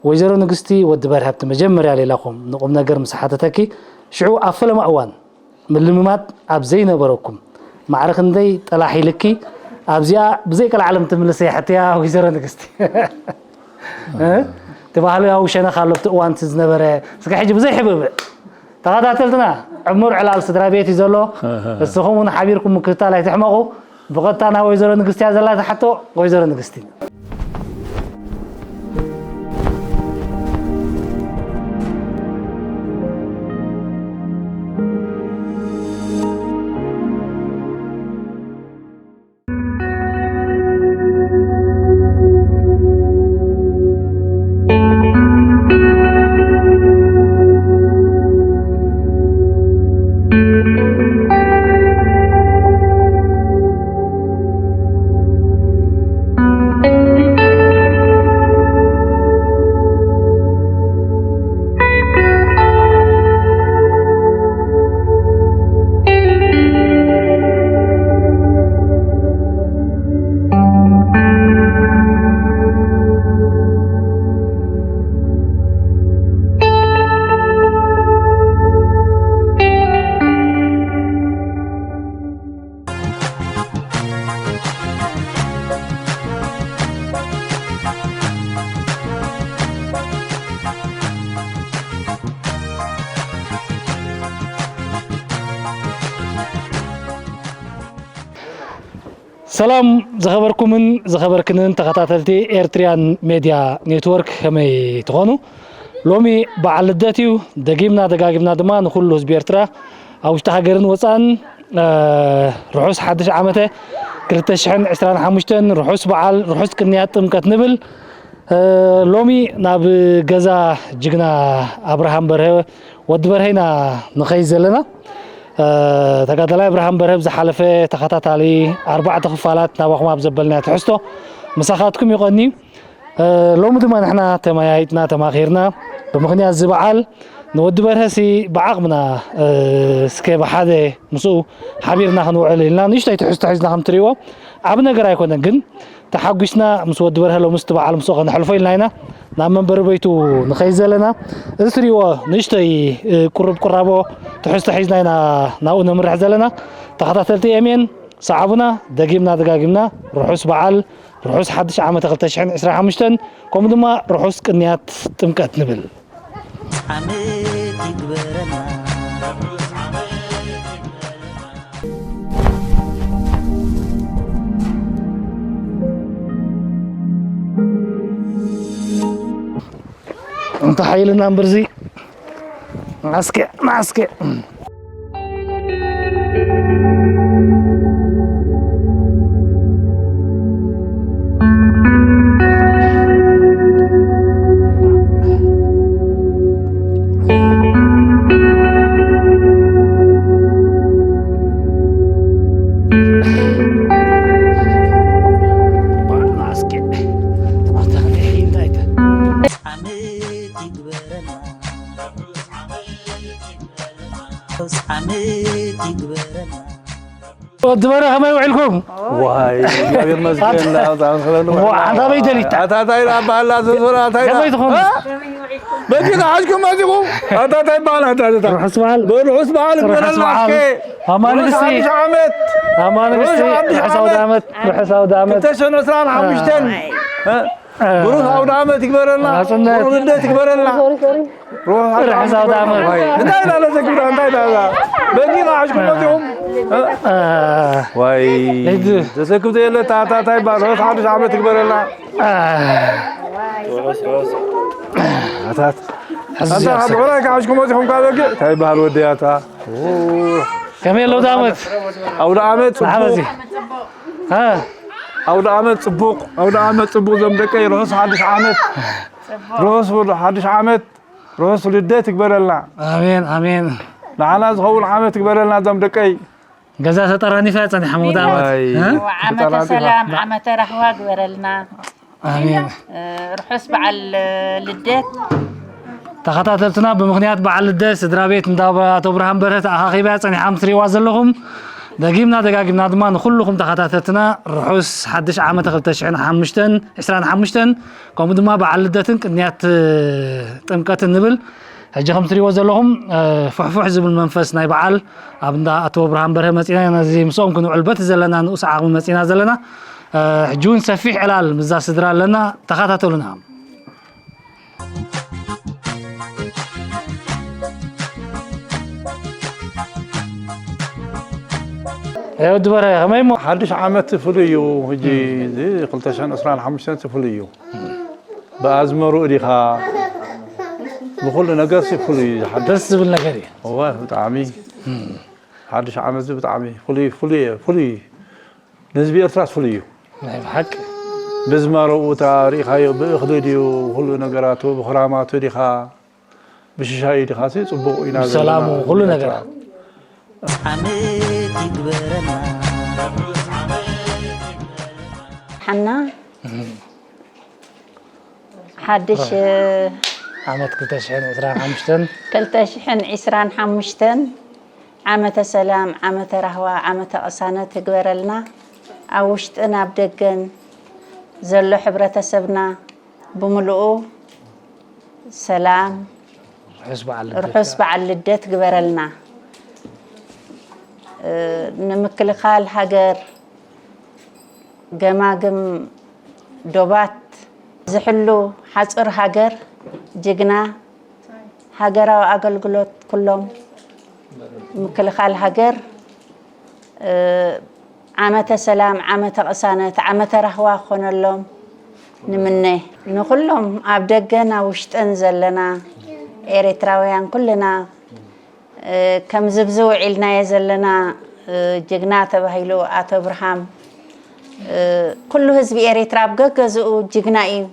ወይዘሮ ንግስቲ ወዲ በርሀ ኣብቲ መጀመርያ ሌላኹም ንቁም ነገር ምስ ሓተተኪ፣ ሽዑ ኣብ ፈለማ እዋን ምልምማድ ኣብ ዘይነበረኩም፣ ማዕረ ክንደይ ጠላሕ ኢልኪ፣ ኣብዚኣ ብዘይ ቀልዓለም ትምልሰ ሕትያ ወይዘሮ ንግስቲ። እ? እቲ ባህላዊ ሸነኽ ኣሎ ኣብቲ እዋን እቲ ዝነበረ፣ እስከ ሕጂ ብዘይ ሕብእብእ ተኸታተልትና፣ ዕሙር ዕላል ስድራ ቤት እዩ ዘሎ። እስኹም እውን ሓቢርኩም ምክትታል ኣይትሕመቑ። ብቐጥታ ናብ ወይዘሮ ንግስቲ እያ ዘላ ትሓቶ። ወይዘሮ ንግስቲ። ሰላም ዝኸበርኩምን ዝኸበርክንን ተኸታተልቲ ኤርትሪያን ሜድያ ኔትወርክ፣ ከመይ ትኾኑ? ሎሚ በዓል ልደት እዩ። ደጊምና ደጋጊምና ድማ ንኹሉ ህዝቢ ኤርትራ ኣብ ውሽጢ ሃገርን ወፃእን፣ እ፣ ርሑስ ሓድሽ ዓመተ ክልተ ሽሕን ዕስራን ሓሙሽተን፣ ርሑስ በዓል፣ ርሑስ ቅንያት ጥምቀት ንብል። እ፣ ሎሚ ናብ ገዛ ጅግና ኣብርሃም በርሀ፣ ወዲ በርሀ ኢና ንኸይድ ዘለና። እ፣ ተጋዳላይ ኣብርሃም በርሀ ብዝሓለፈ ተኸታታሊ ኣርባዕተ ክፋላት ናባኹም ኣብ ዘበልናዮ ትሕዝቶ ምሳኻትኩም ይቐኒ። እ፣ ሎሚ ድማ ንሕና ተመያይጥና ተማኺርና፣ ብምኽንያት እዚ በዓል ንወዲ በርሀሲ ብዓቕምና፣ እ፣ እስከ ብሓደ ምስኡ ሓቢርና ክንውዕል ኢልና ንእሽተይ ትሕዝቶ ሒዝና፣ ከም ትሪእዎ ዓቢ ነገር ኣይኮነን፣ ግን ተሓጒስና ምስ ወዲ በርሀ ሎምስ እቲ በዓል ምስኡ ከነሕልፎ ኢልና ኢና ናብ መንበሪ ቤቱ ንኸይድ ዘለና። እዚ ትሪእዎ ንእሽተይ፣ እ፣ ቁርብ ቁራቦ ትሕዝቶ ሒዝና ኢና ናብኡ ነምርሕ ዘለና። ተኸታተልቲ ኤምኤን ሰዓቡና፣ ደጊምና ደጋጊምና ርሑስ በዓል፣ ርሑስ ሓድሽ ዓመተ ክልተ ሽሕን ዕስራን ሓሙሽተን፣ ከምኡ ድማ ርሑስ ቅንያት ጥምቀት ንብል። ዓመት ይግበረና። እንተ ሓይልና እምበርዚ፣ ናስኬ፣ ናስኬ። ዓመት ይግበረና። ርሑስ ዓመት ይግበረና። ወዲ በረ፣ ከመይ ውዒልኩም? ዋይ፣ እግዚኣብሔር ይመስገን። ኣታ-፣ እንዳኣምሰለሉ። ዋ፣ ኣታ በይ ደሊታ? ኣታ እንታይ ደኣ በሃላ ዘዞራ እንታይ ደኣ? ከመይ ትኾኑ? እ? በቲ ከሓዝኩም መጺኹም? ኣታ እንታይ በሃል ኣታ ኣታ? ርሑስ በዓል። ርሑስ በዓል ርሑስ ይግበረልና በዓል። እስከ። ኣማን ርሑስ ንግስቲ። ሓድሽ ዓመት። ኣማን ንግስቲ። ርሑስ ሓድሽ ርሑስ ኣውደ ዓመት። ዓመት። ርሑስ ኣውደ ዓመት። ክልተ ሽሕን ዕስራን ሓሙሽተን። እ? እ። ብሩኽ ኣውደ ዓመት ይግበረልና። ናጽነት። ብሩኽ ልደት ይግበረልና። ርሑስ ኣውደ ዓመት። እንታይ ኢላ ነዘክብታ? እንታይ ኢላ? በጊና ዓሽኩም መጺኹም? እ? እ። ዋይ። ሂድ። ተሰክብ ዘየለ ታታ እንታይ ይባል? ርሑስ ሓድሽ ዓመት ይግበረልና። እ። ኣታት። ሕዚ ኣታ ካብ ዝያሰ-፣ ብዕራይ ከዓሽኩም መጺኹም ካብ በጊ? እንታይ ይባል ወደያታ? ከመይ ኣሎ ኣውደ ዓመት? ኣውደ ዓመት ጽቡቕ። ንዓመት እዚ። እ። ኣውደ ዓመት ጽቡቕ። ኣውደ ዓመት ጽቡቕ ዞም ደቀይ። ርሑስ ሓድሽ ዓመት። ርሑስ ሓድሽ ዓመት። ርሑስ ልደት ይግበረልና። ኣሜን፣ ኣሜን። ንዓና ዝኸውን ዓመት ይግበረልና ዞም ደቀይ። ገዛ ተጠራኒፋ እያ ጸኒሓ መውዳእታ ዓመት። ዋይ፣ እ? ዓመተ ተጠራኒፋ። ሰላም፣ ዓመተ ራህዋ ግበረልና። ኣሜን። እ፣ ርሑስ በዓል ልደት። ተኸታተልትና፣ ብምኽንያት በዓል ልደት ስድራ ቤት እንዳ ኣቶ ብርሃን በርሀ ተኣኻኺባ እያ ጸኒሓ፣ ከም ትሪእዋ ዘለኹም። ደጊምና ደጋጊምና ድማ ንኹልኹም ተኸታተልትና ርሑስ ሓድሽ ዓመተ ክልተ ሽሕን ሓሙሽተን ዕስራን ሓሙሽተን፣ ከምኡ ድማ በዓል ልደትን ቅንያት ጥምቀትን ንብል። ሕጂ ከም ትሪእዎ ዘለኹም ፍሕፉሕ ዝብል መንፈስ ናይ በዓል ኣብ እንዳ ኣቶ ብርሃን በርሀ መፂና ኢና። ነዚ ምስኦም ክንውዕል በቲ ዘለና ንኡስ ዓቕሚ መፂና ዘለና። ሕጂ እውን ሰፊሕ ዕላል ምዛ ስድራ ኣለና። ተኸታተሉና። ወዲ በርሀ ከመይ እሞ? ሓድሽ ዓመት ፍሉይ እዩ። ሕጂ እዚ ክልተ ሽሕን ዕስራን ሓሙሽተን ፍሉይ እዩ። ብኣዝመሩኡ ዲኻ? ብኹሉ ነገር ሲ ፍሉይ እዩ። ሓድሽ ደስ ዝብል ነገር እዩ። እወ፣ ብጣዕሚ። ሓድሽ ዓመት እዚ ብጣዕሚ ፍሉይ፣ ፍሉይ፣ ፍሉይ። ንህዝቢ ኤርትራስ ፍሉይ እዩ። ናይ ብሓቂ። ብዝመረኡ እታ ርኢኻዮ፣ ብእኽሊ ድዩ፣ ኩሉ ነገራቱ፣ ብኽራማቱ ዲኻ፣ ብሽሻይ ዲኻ፣ ሲ ጽቡቕ ኢና ብሰላሙ ዘለና። ኩሉ ኤርትራ። ነገር። ዓመት ይግበረና። ሓና፣ ሓድሽ ዓመት ክልተ ሽሕን ዕስራን ሓሙሽተን። ክልተ ሽሕን ዕስራን ሓሙሽተን ዓመተ ሰላም፣ ዓመተ ራህዋ፣ ዓመተ ቅሳነት ይግበረልና። ኣብ ውሽጥን ኣብ ደገን ዘሎ ሕብረተሰብና ብምልኡ ሰላም፣ ርሑስ በዓል ልደት። ርሑስ በዓል ልደት ግበረልና። እ፣ ንምክልኻል ሃገር፣ ገማግም ዶባት ዝሕሉ ሓጹር ሃገር፣ ጅግና ሃገራዊ ኣገልግሎት ኩሎም ምክልኻል ሃገር፣ እ፣ ዓመተ ሰላም፣ ዓመተ ቅሳነት፣ ዓመተ ራህዋ ክኾነሎም ንምነ። ንኹሎም ኣብ ደገን ኣብ ውሽጥን ዘለና ኤርትራውያን ኩልና፣ እ፣ ከም ዝብዚ ውዒልናዮ ዘለና፣ እ፣ ጅግና ተባሂሉ ኣቶ ብርሃም፣ እ፣ ኩሉ ህዝቢ ኤርትራ ኣብ ገገዝኡ ጅግና እዩ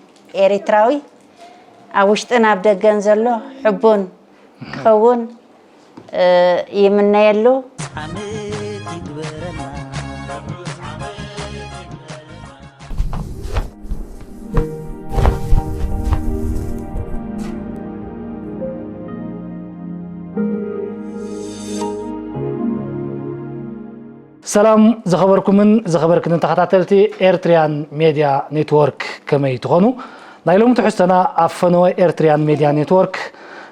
ኤርትራዊ። ኣብ ውሽጥን ኣብ ደገን ዘሎ ሕቡን ክኸውን፣ እ፣ ይምነየሉ። ዓመት ይግበረና። ሰላም ዝኸበርኩምን ዝኸበርክንን ተኸታተልቲ ኤርትሪያን ሜድያ ኔትወርክ፣ ከመይ ትኾኑ? ናይ ሎሚ ትሕዝቶና ኣብ ፈነወ ኤርትሪያን ሜድያ ኔትወርክ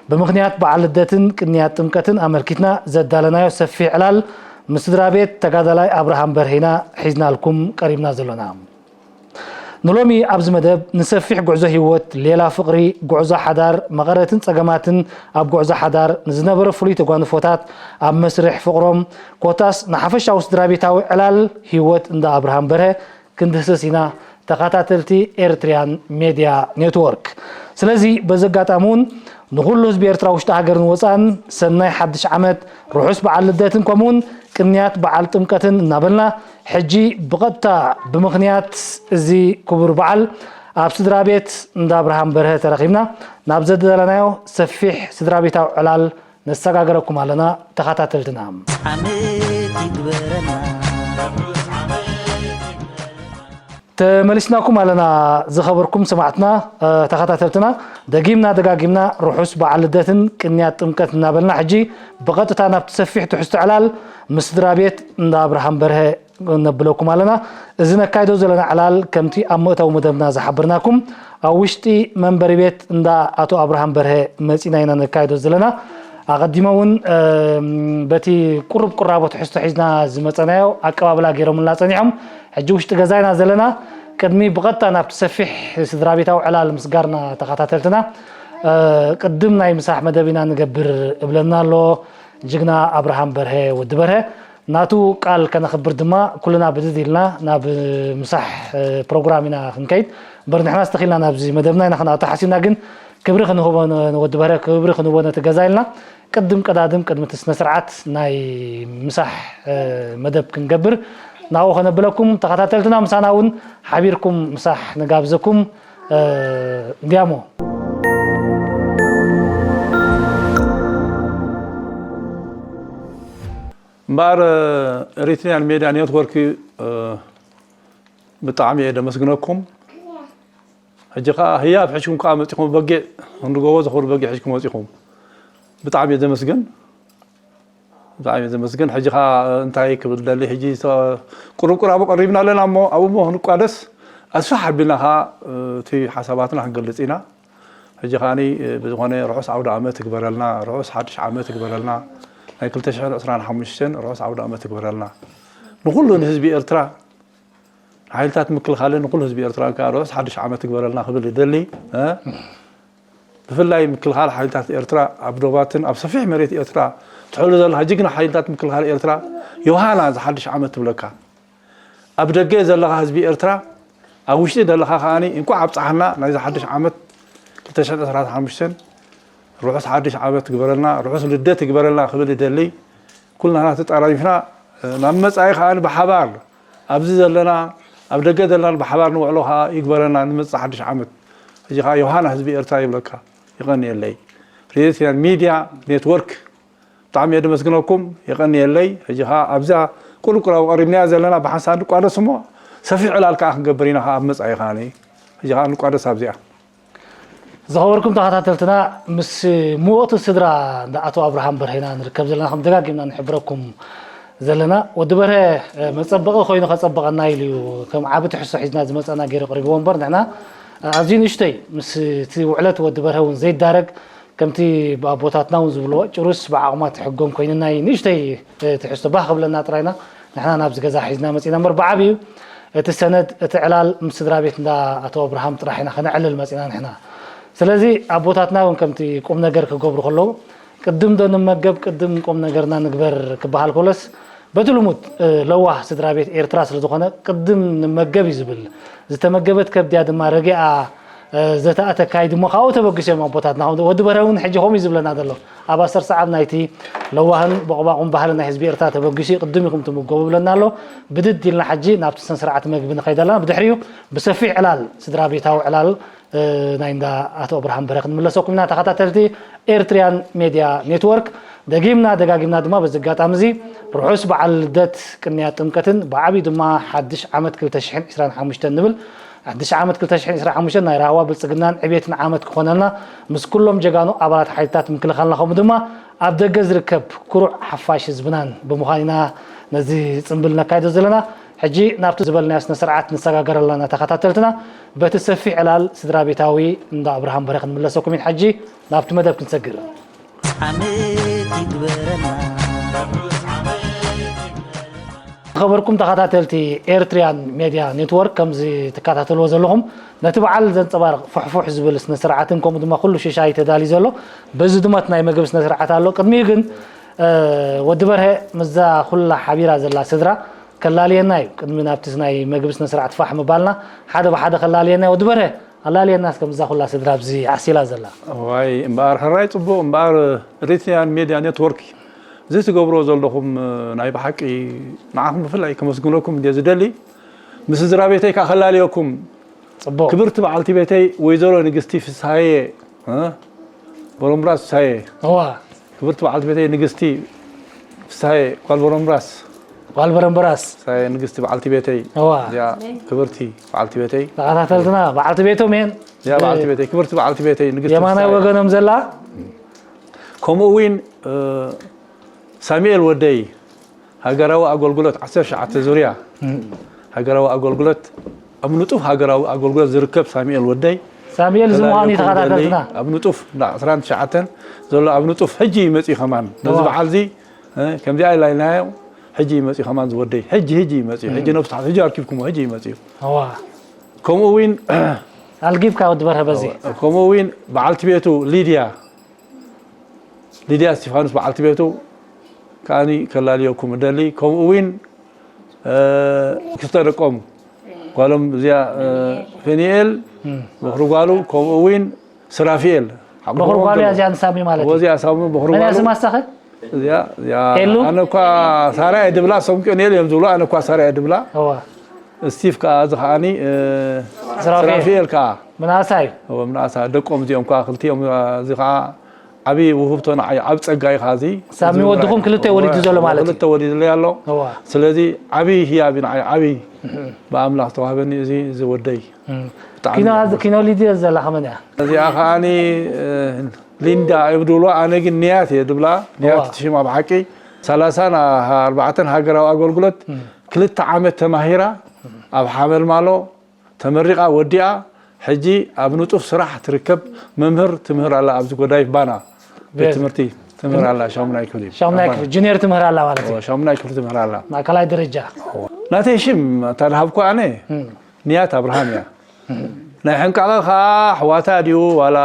ብምኽንያት በዓል ልደትን ቅንያት ጥምቀትን ኣመልኪትና ዘዳለናዮ ሰፊሕ ዕላል ምስ ስድራ ቤት ተጋዳላይ ኣብርሃም በርሄ ኢና ሒዝናልኩም ቀሪብና ዘሎና። ንሎሚ ኣብዚ መደብ ንሰፊሕ ጉዕዞ ህይወት፣ ሌላ ፍቕሪ፣ ጉዕዞ ሓዳር፣ መቐረትን ጸገማትን ኣብ ጉዕዞ ሓዳር፣ ንዝነበረ ፍሉይ ተጓንፎታት ኣብ መስርሕ ፍቕሮም፣ ኮታስ ንሓፈሻዊ ስድራ ቤታዊ ዕላል ህይወት እንዳ ኣብርሃም በርሀ ክንድህስስ ኢና፣ ተኸታተልቲ ኤርትሪያን ሜድያ ኔትወርክ። ስለዚ በዚ ኣጋጣሚ እውን ንኹሉ ህዝቢ ኤርትራ ውሽጢ ሃገርን ወጻእን ሰናይ ሓድሽ ዓመት፣ ርሑስ በዓል ልደትን ከምኡውን ቅንያት በዓል ጥምቀትን እናበልና፣ ሕጂ ብቐጥታ ብምኽንያት እዚ ክቡር በዓል ኣብ ስድራ ቤት እንዳ ኣብርሃም በርሀ ተረኺብና ናብ ዘደለናዮ ሰፊሕ ስድራ ቤታዊ ዕላል ነሰጋግረኩም ኣለና፣ ተኸታተልትና። ዓመት ይግበረና። ተመሊስናኩም ኣለና ዝኸበርኩም ሰማዕትና፣ እ፣ ተኸታተልትና፣ ደጊምና ደጋጊምና ርሑስ በዓል ልደትን ቅንያት ጥምቀት እናበልና፣ ሕጂ ብቐጥታ ናብቲ ሰፊሕ ትሕዝቶ ዕላል ምስ ስድራ ቤት እንዳ ኣብርሃም በርሀ ነብለኩም ኣለና። እዚ ነካይዶ ዘለና ዕላል ከምቲ ኣብ መእተዊ መደብና ዝሓበርናኩም ኣብ ውሽጢ መንበሪ ቤት እንዳ ኣቶ ኣብርሃም በርሀ መጺና ኢና ነካይዶ ዘለና። ኣቐዲመ እውን፣ እም፣ በቲ ቁሩብ ቁራቦ ትሕዝቶ ሒዝና ዝመጸናዮ ኣቀባብላ ገይሮምልና ጸኒሖም። ሕጂ ውሽጢ ገዛ ኢና ዘለና። ቅድሚ ብቐጥታ ናብቲ ሰፊሕ ስድራ ቤታዊ ዕላል ምስጋርና ተኸታተልትና፣ እ፣ ቅድም ናይ ምሳሕ መደብ ኢና ንገብር እብለና ኣሎ ጅግና ኣብርሃም በርሀ ወዲ በርሀ። ናቱ ቃል ከነኽብር ድማ ኩልና ብድድ ኢልና ናብ ምሳሕ፣ እ፣ ፕሮግራም ኢና ክንከይድ። እምበር ንሕናስ ተኺልና ናብዚ መደብና ኢና ክንኣቱ ሓሲብና፣ ግን ክብሪ ክንህቦ ን-፣ ንወዲ በርሀ፣ ክብሪ ክንህቦ ነቲ ገዛ ኢልና ቅድም ቀዳድም ቅድሚ እቲ ስነ ስርዓት ናይ ምሳሕ፣ እ፣ መደብ ክንገብር ናብኡ ከነብለኩም፣ ተኸታተልትና ምሳና እውን ሓቢርኩም ምሳሕ ንጋብዘኩም። እ፣ እንዲያሞ። እምበኣር፣ እ፣ ኤሪትሪያን ሜድያ ኔትወርክ፣ እ፣ ብጣዕሚ እየ ደመስግነኩም። ሕጂ ኸኣ ህያብ ሒዝኩም ከኣ መጺኹም፣ በጊዕ፣ ክንዲ ጎቦ ዘኽብሩ በጊዕ ሒዝኩም መጺኹም። ብጣዕሚ እየ ዘመስግን። ብጣዕሚ ዘመስግን። ሕጂ ኸዓ እንታይ ክብል ደሊ፣ ሕጂ ቁሩብ ቁራቡ ቀሪብና ኣለና እሞ ኣብኡ እሞ ክንቋደስ ኣስፋሕ ኣቢልና ኸዓ እቲ ሓሳባትና ክንገልጽ ኢና። ሕጂ ኸዓኒ ብዝኾነ ርሑስ ዓውደ ዓመት ይግበረልና፣ ርሑስ ሓድሽ ዓመት ይግበረልና፣ ናይ ክልተ ሽሕን ዕስራን ሓሙሽተን ርሑስ ዓውደ ዓመት ይግበረልና ንኹሉ ንህዝቢ ኤርትራ። ሓይልታት ምክልኻልን ንኹሉ ህዝቢ ኤርትራ ከኣ ርሑስ ሓድሽ ዓመት ይግበረልና ክብል ይደሊ። ብፍላይ ምክልኻል ሓይልታት ኤርትራ ኣብ ዶባትን ኣብ ሰፊሕ መሬት ኤርትራ ትሕሉ ዘለኻ ጅግና ሓይልታት ምክልኻል ኤርትራ፣ ዮሃና ዝሓድሽ ዓመት ትብለካ። ኣብ ደገ ዘለኻ ህዝቢ ኤርትራ፣ ኣብ ውሽጢ ዘለኻ ከኣኒ እንኳዕ ኣብጽሓና ናይዚ ሓድሽ ዓመት ክልተ ሽሕን ዕስራን ሓሙሽተን ርሑስ ሓድሽ ዓመት ይግበረልና፣ ርሑስ ልደት ይግበረልና ክብል ይደሊ። ኩልና ተጣራሪፍና ናብ መጻኢ ከኣ ብሓባር ኣብዚ ዘለና ኣብ ደገ ዘለና ብሓባር ንውዕሎ ከኣ ይግበረና ንመጽእ ሓድሽ ዓመት። ሕጂ ከኣ ዮሃና ህዝቢ ኤርትራ ይብለካ። ይቐንየለይ። ሬድዮ ሚድያ ኔትወርክ ብጣዕሚ እየ ደመስግነኩም። ይቐንየለይ። ሕጂ ከኣ ኣብዛ ቁርቁራዊ ቀሪብናያ ዘለና ብሓንሳብ ንቋደስ እሞ ሰፊሕ ዕላል ከኣ ክንገብር ኢና ከኣ ኣብ መጻኢ ከኣ። ሕጂ ከኣ ንቋደስ ኣብዚኣ። ዝኸበርኩም ተኸታተልትና፣ ምስ ምወቕቲ ስድራ እንዳ ኣቶ ኣብርሃም በርሀ ኢና ንርከብ ዘለና። ከም ደጋጊምና ንሕብረኩም ዘለና፣ ወዲ በርሀ መጸበቒ ኮይኑ ከጸበቐና ኢሉ እዩ። ከም ዓቢ ትሕዝቶ ሒዝና ዝመጸና ገይሩ ኣቕሪብዎ እምበር፣ ንሕና ኣዝዩ ንእሽተይ፣ ምስ እቲ ውዕለት ወዲ በርሀ እውን ዘይዳረግ፣ ከምቲ ብኣቦታትና እውን ዝብልዎ፣ ጭሩስ ብዓቕማ ትሕጎም ኮይንና እዩ። ንእሽተይ ትሕዝቶ ባህ ክብለና ጥራይና ንሕና ናብዚ ገዛ ሒዝና መጺና እምበር፣ ብዓብዩ እቲ ሰነድ፣ እቲ ዕላል ምስ ስድራ ቤት እንዳ ኣቶ ኣብርሃም ጥራሕ ኢና ከነዕልል መጺና ንሕና። ስለዚ ኣቦታትና እውን ከምቲ ቁም ነገር ክገብሩ ከለዉ፣ "ቅድም ዶ ንመገብ፣ ቅድም ቁም ነገርና ንግበር" ክበሃል ከሎስ፣ በቲ ልሙድ፣ እ፣ ለዋህ ስድራ ቤት ኤርትራ ስለ ዝኾነ፣ ቅድም ንመገብ እዩ ዝብል። ዝተመገበት ከብዲ እያ ድማ ረጊኣ፣ እ፣ ዘተ ኣተካይድ እሞ ካብኡ ተበጊሶም ኣቦታትና። ወዲ በርሀ እውን ሕጂ ከምኡ እዩ ዝብለና ዘሎ። ኣብ ኣሰር ሰዓብ ናይቲ ለዋህን ቦቕባቑን ባህሊ ናይ ህዝቢ ኤርትራ ተበጊሱ እዩ፣ ቅድም ኢኹም ትምገቡ ይብለና ኣሎ። ብድድ ኢልና ሕጂ ናብቲ ስነ ስርዓት መግቢ ንኸይድ ኣለና። ብድሕሪኡ ብሰፊሕ ዕላል፣ ስድራ ቤታዊ ዕላል፣ እ፣ ናይ እንዳ ኣቶ ኣብርሃም በርሀ ክንምለሰኩም ኢና። ተኸታተልቲ ኤርትሪያን ሜድያ ኔትወርክ፣ ደጊምና ደጋጊምና ድማ በዚ ኣጋጣሚ እዚ ርሑስ በዓል ልደት፣ ቅንያት ጥምቀትን ብዓብዩ ድማ ሓድሽ ዓመት ክልተ ሽሕን ዕስራን ሓሙሽተን ንብል። ሓድሽ ዓመት ክልተ ሽሕን ዕስራን ሓሙሽተን ናይ ራህዋ ብልጽግናን ዕቤትን ዓመት ክኾነልና፣ ምስ ኩሎም ጀጋኑ ኣባላት ሓይልታት ምክልኻልና፣ ከምኡ ድማ ኣብ ደገ ዝርከብ ኩሩዕ ሓፋሽ ህዝብናን ብምዃን ኢና ነዚ ጽምብል ነካይዶ ዘለና። ሕጂ ናብቲ ዝበልናዮ ስነ ስርዓት ንሰጋገር ኣለና ተኸታተልትና። በቲ ሰፊሕ ዕላል ስድራ ቤታዊ እንዳ ኣብርሃም በርሀ ክንምለሰኩም ኢና። ሕጂ ናብቲ መደብ ክንሰግር። ዓመት ይግበረና። ዝኸበርኩም ተኸታተልቲ ኤርትሪያን ሜድያ ኔትወርክ፣ ከምዚ ትከታተልዎ ዘለኹም ነቲ በዓል ዘንጸባርቕ ፍሕፉሕ ዝብል ስነ ስርዓትን ከምኡ ድማ ኩሉ ሽሻይ ተዳልዩ ዘሎ፣ በዚ ድማ እቲ ናይ መግቢ ስነ ስርዓት ኣሎ። ቅድሚኡ ግን፣ እ፣ ወዲ በርሀ ምስዛ ኩላ ሓቢራ ዘላ ስድራ ከላልየና እዩ። ቅድሚ ናብቲ ናይ መግቢ ስነ ስርዓት ፋሕ ምባልና ሓደ ብሓደ ከላልየና እዩ። ወዲ በርሀ ኣላልየና እስከ ምስዛ ኩላ ስድራ ኣብዚ ዓሲላ ዘላ። እዋይ እምበኣር ሕራይ ጽቡቕ እምበኣር ኤርትሪያን ሜድያ ኔትወርክ እዚ ትገብርዎ ዘለኹም ናይ ብሓቂ ንዓኹም ብፍላይ ከመስግነኩም እንድየ ዝደሊ። ምስ ስድራ ቤተይ ከኣ ከላልየኩም ጽቡቕ። ክብርቲ በዓልቲ ቤተይ ወይዘሮ ንግስቲ ፍስሃየ፣ እ? በረምራስ ፍስሃየ። እዋ። ክብርቲ በዓልቲ ቤተይ ንግስቲ ፍስሃየ ጓል በረምራስ። ጓል በረምራስ። ፍስሃየ ንግስቲ በዓልቲ ቤተይ። እዋ። እዚኣ ክብርቲ በዓልቲ ቤተይ። ተኸታተልትና በዓልቲ ቤቶም እየን። እዚኣ በዓልቲ ቤተይ፣ ክብርቲ በዓልቲ ቤተይ ንግስቲ የማናይ ፍስሃየ። ወገኖም ዘላ። ከምኡ እውን፣ እ፣ ሳሙኤል ወደይ ሃገራዊ ኣገልግሎት ዓሰርተ ትሽዓተ ዙርያ እም። ሃገራዊ ኣገልግሎት፣ ኣብ ንጡፍ ሃገራዊ ኣገልግሎት ዝርከብ ሳሙኤል ወደይ። ሳሙኤል እዚ ምዃኑ እዩ ተኸታተልትና። ኣብ ንጡፍ እንዳ ዕስራን ትሽዓተን ዘሎ ኣብ ንጡፍ ሕጂ ይመጽእ ከማን። ነዚ እዋ። በዓል እዚ፣ እ፣ ከምዚኣ ኢልና ኢልናዮ፣ ሕጂ ይመጽእ ከማን ዝወደይ። ሕጂ፣ ሕጂ ይመጽእ። ሕጂ እም። ነብሱ ትሓት፣ ሕጂ ኣርኪብኩሞ፣ ሕጂ ይመጽእ። እዋ። ከምኡ እውን ኣልጊብካ ወዲ በርሀ በዚ። ከምኡ እውን በዓልቲ ቤቱ ሊድያ፣ ሊድያ እስቲፋኖስ በዓልቲ ቤቱ ከኣኒ ከላልየኩም እደሊ። ከምኡ እውን፣ እ፣ ክልተ ደቆም ጓሎም እዚኣ፣ እ፣ ፌኒኤል እም። በኹሪ ጓሉ፣ ከምኡ እውን ስራፊኤል። በኹሪ ጓሉ እያ እዚኣ ንሳሚ ማለት እዩ። እዚኣ ሳሚ በኹሪ መን እያ ጓሉ። ስማ እስታኸ? እዚኣ፣ እዚኣ ኤሉ? ኣነ እኳ ሳራ እየ ድብላ፣ እሶም ቄንኤል እዮም ዝብሉ፣ ኣነ እኳ ሳራ እየ ድብላ። እዋ። ስቲቭ ከኣ፣ እዚ ከኣኒ፣ እ፣ ስራፌል። ስራፌል ከኣ። ምንኣሳ እዩ። እወ፣ ምንኣሳ። ደቆም እዚኦም ከኣ ክልቲኦም፣ እዚ ከኣ ዓቢ ውህብቶ ንዓይ፣ ዓቢ ጸጋ እዩ ከኣ እዚ። ሳሚ እዚ ወድኹም ምርኣይ። ክልተ ወሊዱ እወ፣ ዘሎ ማለት እዩ። ክልተ ወሊዱለይ ኣሎ። እዋ። ስለዚ ዓቢ ህያብ እዩ ንዓይ፣ ዓቢ እህ። ብኣምላኽ ዝተዋህበኒ እዚ፣ እዚ ወደይ። እም። ብጣዕሚ ኪኖ፣ እየ ኪኖ ሊድዮ ዘላ ከመን እያ? እዚኣ ከኣኒ፣ እ፣ ሊንዳ እዮም ድብልዋ፣ ኣነ ግን ንያት እየ ድብላ። ንያት እዋ። እቲ ሽማ ብሓቂ። ሰላሳን ኣርባዕተን ሃገራዊ ኣገልግሎት ክልተ ዓመት ተማሂራ ኣብ ሓመልማሎ ተመሪቓ ወዲኣ ሕጂ ኣብ ንጡፍ ስራሕ ትርከብ መምህር ትምህር ኣላ። ኣብዚ ጎዳይፍ ባና ቤት ትምህርቲ ትምህር ኣላ። ሻሙናይ ክፍሊ ሻሙናይ ክፍሊ ጁኒየር ትምህር ኣላ ማለት እዩ። ሻሙናይ ክፍሊ ትምህር ኣላ። ማእከላይ ደረጃ ናተይ ሽም እታ ዝሃብኩ ኣነ ንያት ኣብርሃም እያ። ናይ ሕንቃቐ ከዓ ኣሕዋታ ድዩ ዋላ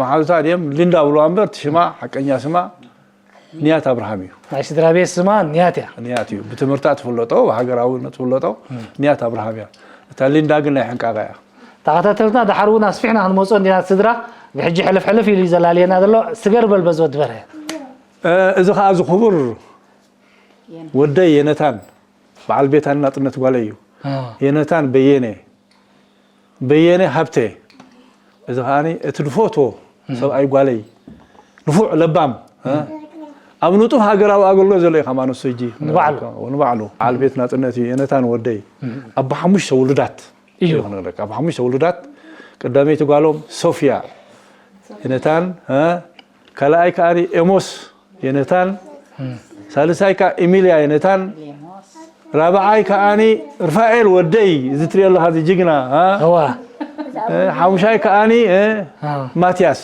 መሓዙታ ድዮም ሊንዳ ብልዋ እምበር እቲ ሽማ ሓቀኛ ስማ ንያት ኣብርሃም እዩ። ናይ ስድራ ቤት ስማ ንያት እያ። ንያት እዩ። ብትምህርታ ትፍለጦ ብሃገራውነት ትፍለጦ ንያት ኣብርሃም እያ። እታ ሊንዳ ግን ናይ ሕንቃቐ እያ። ተኸታተልትና ድሓር እውን ኣስፊሕና ክንመፅኦ እንዲና ስድራ። ብሕጂ ሕልፍ ሕልፍ ኢሉ እዩ ዘላልየና ዘሎ። ስገር በል በዚ ወዲ በርሀ። እዚ ከዓ እዚ ክቡር ወደይ የነታን በዓል ቤታን ናፅነት ጓለይ እዩ። የነታን በየነ በየነ ሃብተ እዚ ከዓ እቲ ድፈትዎ ሰብኣይ ጓለይ ንፉዕ ለባም ኣብ ንጡፍ ሃገራዊ ኣገልግሎት ዘሎ እዩ ከማን እሱ ሕጂ ንባዕሉ በዓል ቤት ናፅነት እዩ። የነታን ወደይ ኣቦ ሓሙሽተ ውሉዳት እዩ። ኣቦ ሓሙሽተ ውሉዳት ቀዳመይቲ ጓሎም ሶፍያ የነታን ካልኣይ ከዓ ኤሞስ የነታን ሳልሳይ ከዓ ኢሚልያ የነታን ራብዓይ ከዓኒ ርፋኤል ወደይ እዚ ትሪኦ ኣለኻ እዚ ጅግና እ? እዋ እ፣ ሓሙሻይ ከዓኒ እ፣ እ። ማትያስ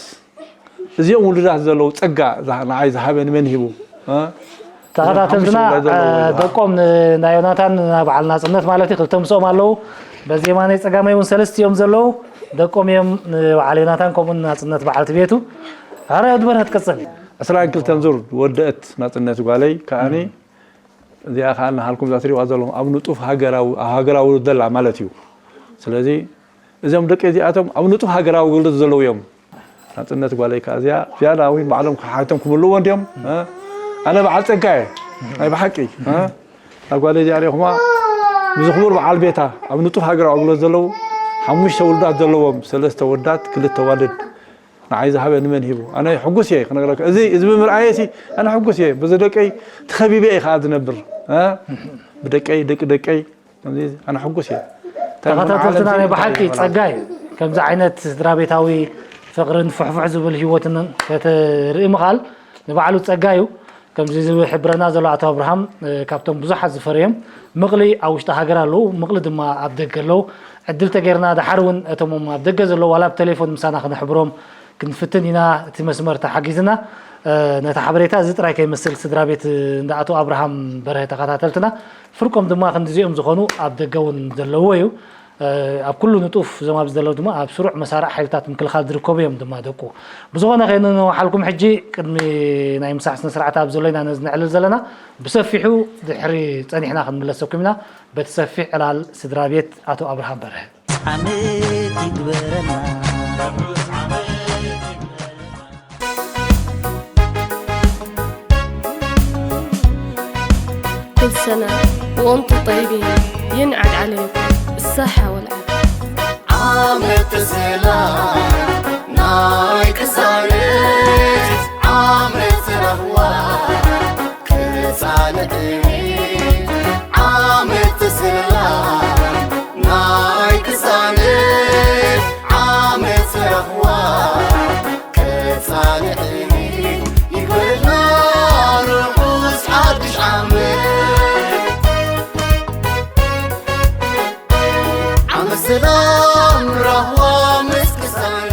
እዚኦም ውሉዳት ዘለዉ ጸጋ ዝሃ- ንዓይ ዝሃበኒ መን ሂቡ እ? ተኸታተልትና ሓሙሽተ ውሉዳት ዘለዉ እ፣ ደቆም ን- ናይ ዮናታን ናይ በዓል ናጽነት ማለት እዩ ክልተ ምስኦም ኣለዉ በዚ የማነይ ጸጋመይ እውን ሰለስተ እዮም ዘለዉ ደቆም እዮም ንበዓል ዮናታን ከምኡ ናጽነት በዓልቲ ቤቱ ኣረ ድበርሀት ቀጽል ዕስራን ክልተን ዙር ወደአት ናጽነት ጓለይ ከዓኒ እዚኣ ከዓ እናሃልኩም እዛ ትሪእዋ ዘለኹም ኣብ ንጡፍ ሃገራዊ ኣብ ሃገራዊ ዘላ ማለት እዩ። ስለዚ እዚኦም ደቂ እዚኣቶም ኣብ ንጡፍ ሃገራዊ ኣገልግሎት ዘለዉ እዮም። ናፅነት ጓለይ ከዓ እዚኣ ዝያዳ እውን ባዕሎም ሓቲቶም ክምልእዎ እንዲዮም። ኣነ በዓል ፀጋ እየ ናይ ብሓቂ እታ ጓለይ እዚኣ ሪኢኹማ ብዚ ክቡር በዓል ቤታ ኣብ ንጡፍ ሃገራዊ ኣገልግሎት ዘለዉ ሓሙሽተ ውሉዳት ዘለዎም ሰለስተ ወዳት ክልተ ዋልድ ንዓይ ዝሃበኒ መን ሂቡ? ኣነ ሕጉስ እየ ክነግረካ። እዚ እዚ ብምርኣየሲ ኣነ ሕጉስ እየ። በዚ ደቀይ ተኸቢበ እየ ከዓ ዝነብር። እ? ብደቀይ ደቂ ደቀይ ከምዚ ኣነ ሕጉስ እየ። እንታይ ተኸታተልትና ምዓለም ናይ ፊልም ብሓቂ እንታይ ይበሃል? ጸጋ እዩ። ከምዚ ዓይነት ስድራ ቤታዊ ፍቕርን ፍሕፍሕ ዝብል ህይወትን ከተርኢ ምኻል ንባዕሉ ጸጋ እዩ። ከምዚ ዝሕብረና ዘሎ ኣቶ ኣብርሃም እ፣ ካብቶም ብዙሓት ዝፈረዮም ምቕሊ ኣብ ውሽጢ ሃገር ኣለዉ፣ ምቕሊ ድማ ኣብ ደገ ኣለዉ። ዕድል ተገይርና ደሓር እውን እቶም ኣብ ደገ ዘለዉ ዋላ ብቴሌፎን ምሳና ክነሕብሮም ክንፍትን ኢና። እቲ መስመር ተሓጊዝና እ፣ ነቲ ሓበሬታ እዚ ጥራይ ከይመስል ስድራ ቤት እንዳ ኣቶ ኣብርሃም በርሀ ተኸታተልትና ፍርቆም ድማ ክንዲዚኦም ዝኾኑ ኣብ ደገ እውን ዘለዎ እዩ። ኣብ ኩሉ ንጡፍ እዞም ኣብዚ ዘለዉ ድማ ኣብ ስሩዕ መሳርዕ ሓይልታት ምክልኻል ዝርከቡ እዮም ድማ ደቁ። ብዝኾነ ከይንነውሓልኩም ሕጂ ቅድሚ ናይ ምሳሕ ስነ ስርዓት ኣብ ዘሎ ኢና ነዚ ነዕልል ዘለና። ብሰፊሑ ድሕሪ ጸኒሕና ክንምለሰኩም ኢና። በቲ ሰፊሕ ዕላል ስድራ ቤት ኣቶ ኣብርሃም በርሀ። ዓመት ይግበረና። كل سنة وأنتم طيبين. ينعاد عليكم الصحة والعافية. ዓመት ሰላም ናይ ቅሳነት ዓመት ራህዋ ክጻንዕኒ ዓመት ሰላም ናይ ቅሳነት ዓመት ራህዋ ክጻንዕኒ ይግበረልና ርሑስ ሓድሽ ዓመት። ዓመት ሰላም ራህዋ ምስ ቅሳነት።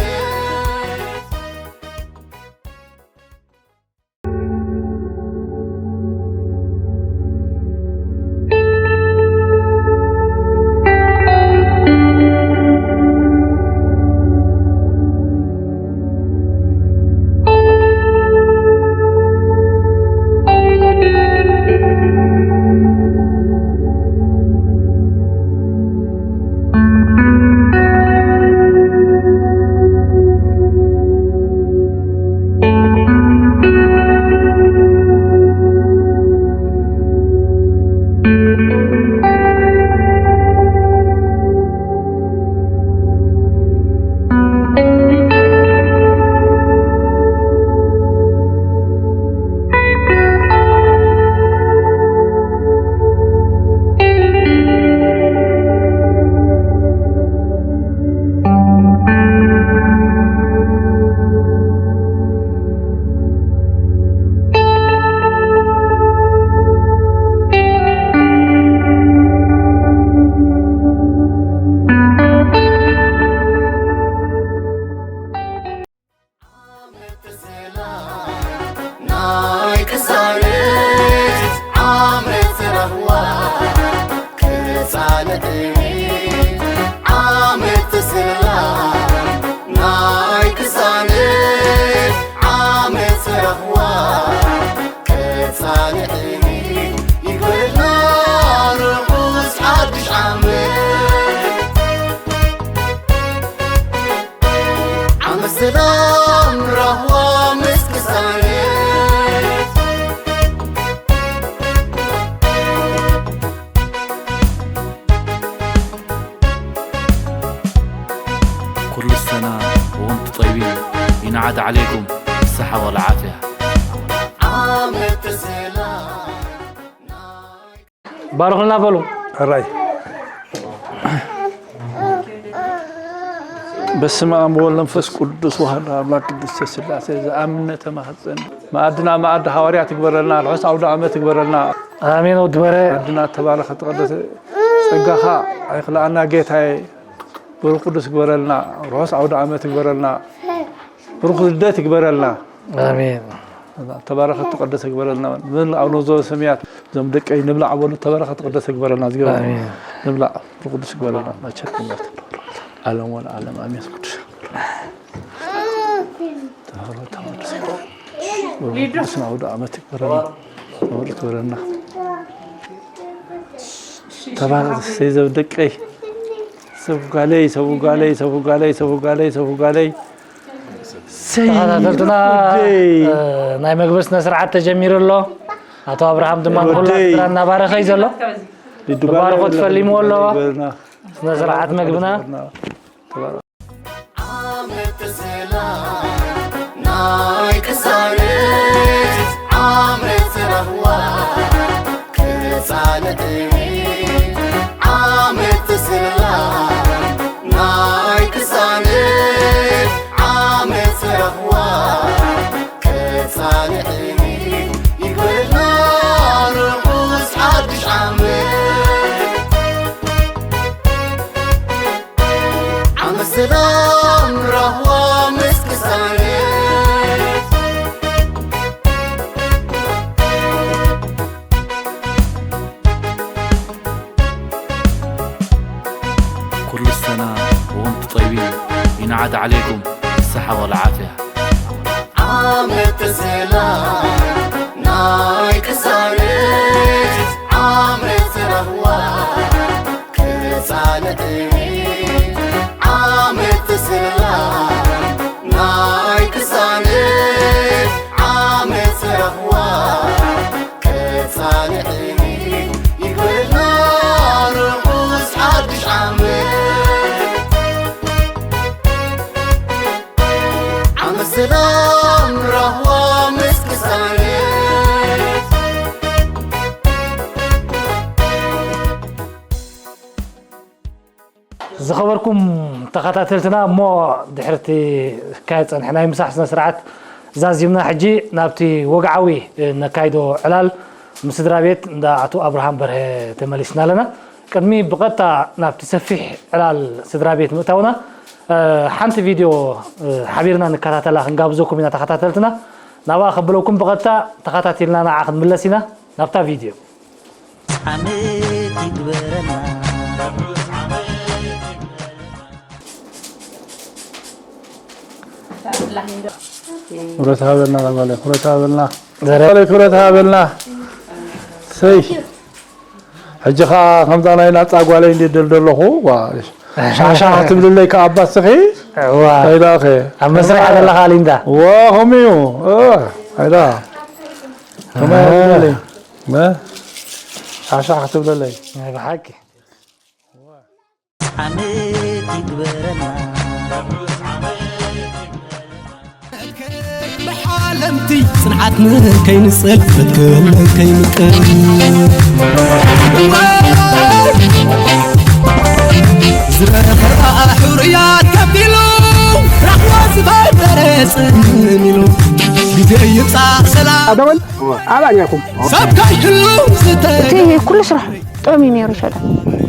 ናይ ቅሳነት ዓመት ራህዋ ክጻንዕ ዓመት ሰላም ናይ ቅሳነት ዓመት ራህዋ ክጻንዕ ይግበረልና ርሑስ ሓድሽ ዓመት። ዓመት ሰላም ራህዋ ምስ ቅሳነት። ኩሉ ሰና ወንቱ ጠይቢን ይንዓድ ዓለይኩም ብሰሓ ወልዓፍያ። ዓመት ሰላም። ባርኹልና በሉ። ሕራይ በስመ ኣብ ወወልድ መንፈስ ቅዱስ ዋህዶ ኣምላክ ቅድስተ ስላሴ ዝኣምን ተማሕፀን። መኣድና መኣዲ ሃዋርያ ትግበረልና፣ ርሑስ ኣውደ ዓመት ትግበረልና። ኣሜን። ወዲ በረ መኣድና ተባረኸ ተቐደሰ ጸጋኻ ኣይክልኣና ጌታዬ። ብሩኽ ቅዱስ ግበረልና፣ ርሑስ ኣውደ ዓመት ግበረልና፣ ብሩኽ ልደት ግበረልና። ኣሜን። ተባረኸ ተቐደሰ ግበረልና። ምን ኣብ ነዞ ሰማያት እዞም ደቀይ ንብላዕ በሉ። ተባረኸ ተቐደሰ ግበረልና። ዝገበረ ኣሜን። ንብላዕ ብሩኽ ቅዱስ ግበረልና። መቸት ንብረት ዓለም ወለዓለም ኣሜን። ቅዱስ ተባረኸ ተቐደሰ ግበረልና። ብሩኽ ቅዱስ ኣውደ ዓመት ግበረልና። ብሩኽ ግበረልና። ተባረኸ ሰይ ዘብ ደቀይ ሰብ ጓለይ ሰብ ጓለይ ሰብ ጓለይ ሰብ ጓለይ ሰብ ጓለይ ሰይ ተኸታተልትና ወደይ። እ፣ ናይ መግቢ ስነ ስርዓት ተጀሚሩ ኣሎ። ኣቶ ኣብርሃም ድማ ንኩላ ወደይ። ስድራ እናባረኸ እዩ ዘሎ። ሊዱ ተባረኸ ጓለይ ትፈሊምዎ ኣለዋ። ግበርና። ስነ ስርዓት መግብና ዓመት ሰላም ናይ ቅሳነት ዓመት ራህዋ ክጻንዕ ዓመት ሰላም ናይ ቅሳነት ዓመት ራህዋ ክጻንዕ ይግበረልና ርሑስ ሓድሽ ዓመት። ዓመት ሰላም ራህዋ ምስ ቅሳነት። ኩሉ ሰና ወንቱ ጠይቢን ይንዓድ ዓለይኩም ብሰሓ ወልዓፍያ። ዓመት ሰላም ናይ ቅሳነት ዓመት ራህዋ ክጻንዕ ዓመት ሰላም ናይ ቅሳነት ዓመት ራህዋ ክጻንዕ ይግበረልና ርሑስ ሓድሽ ዓመት። ዓመት ሰላም ራህዋ ምስ ቅሳነት። ዝኸበርኩም ተኸታተልትና እሞ ድሕርቲ ካየድ ጸንሐ ናይ ምሳሕ ስነ ስርዓት ዛዚምና ሕጂ ናብቲ ወግዓዊ ነካይዶ ዕላል ምስ ስድራ ቤት እንዳ ኣቶ ኣብርሃም በርሀ ተመሊስና ኣለና። ቅድሚ ብቐጥታ ናብቲ ሰፊሕ ዕላል ስድራ ቤት ምእታውና ሓንቲ ቪድዮ ሓቢርና ንከታተላ ክንጋብዘኩም ኢና ተኸታተልትና። ናብኣ ከብለኩም ብቐጥታ ተኸታቲልና ንዓ ክንምለስ ኢና ናብታ ቪድዮ። ዓመት ይግበረና። ክብረት ሃበልና ጓለይ ክብረት ሃበልና ጓለይ ክብረት ሃበልና ሰይ ሕጂ ኸዓ ከምዛ ናይ ናፃ ጓለይ እንዴ ደል ዘለኹ ዋ ሻሻ ክትብልለይ ከኣ ኣባስኺ እዋ ኣይዳኸ ኣብ መስርሕ ዘለኻ ሊንዳ ዋ ከምኡ እዩ እ፣ ኣይዳ ከመይ ኣበለለይ መ ሻሻ ክትብለለይ ናይ ብሓቂ ዓመት ይግበረና። ሓለምቲ ጽንዓት ንከይንጽል መትከል ከይንቅል ዝረኸባ ሕሩያት ከፊሉ ራህዋ ዝፈጠረ ጽን ኢሉ ግዜ ይምጻእ ሰላም ኣደወል ኣባኛኩም ሰብ ከይህሉ ዝተ እቲ ኩሉ ስራሕ ጥዑም እዩ ነይሩ ይሸዳ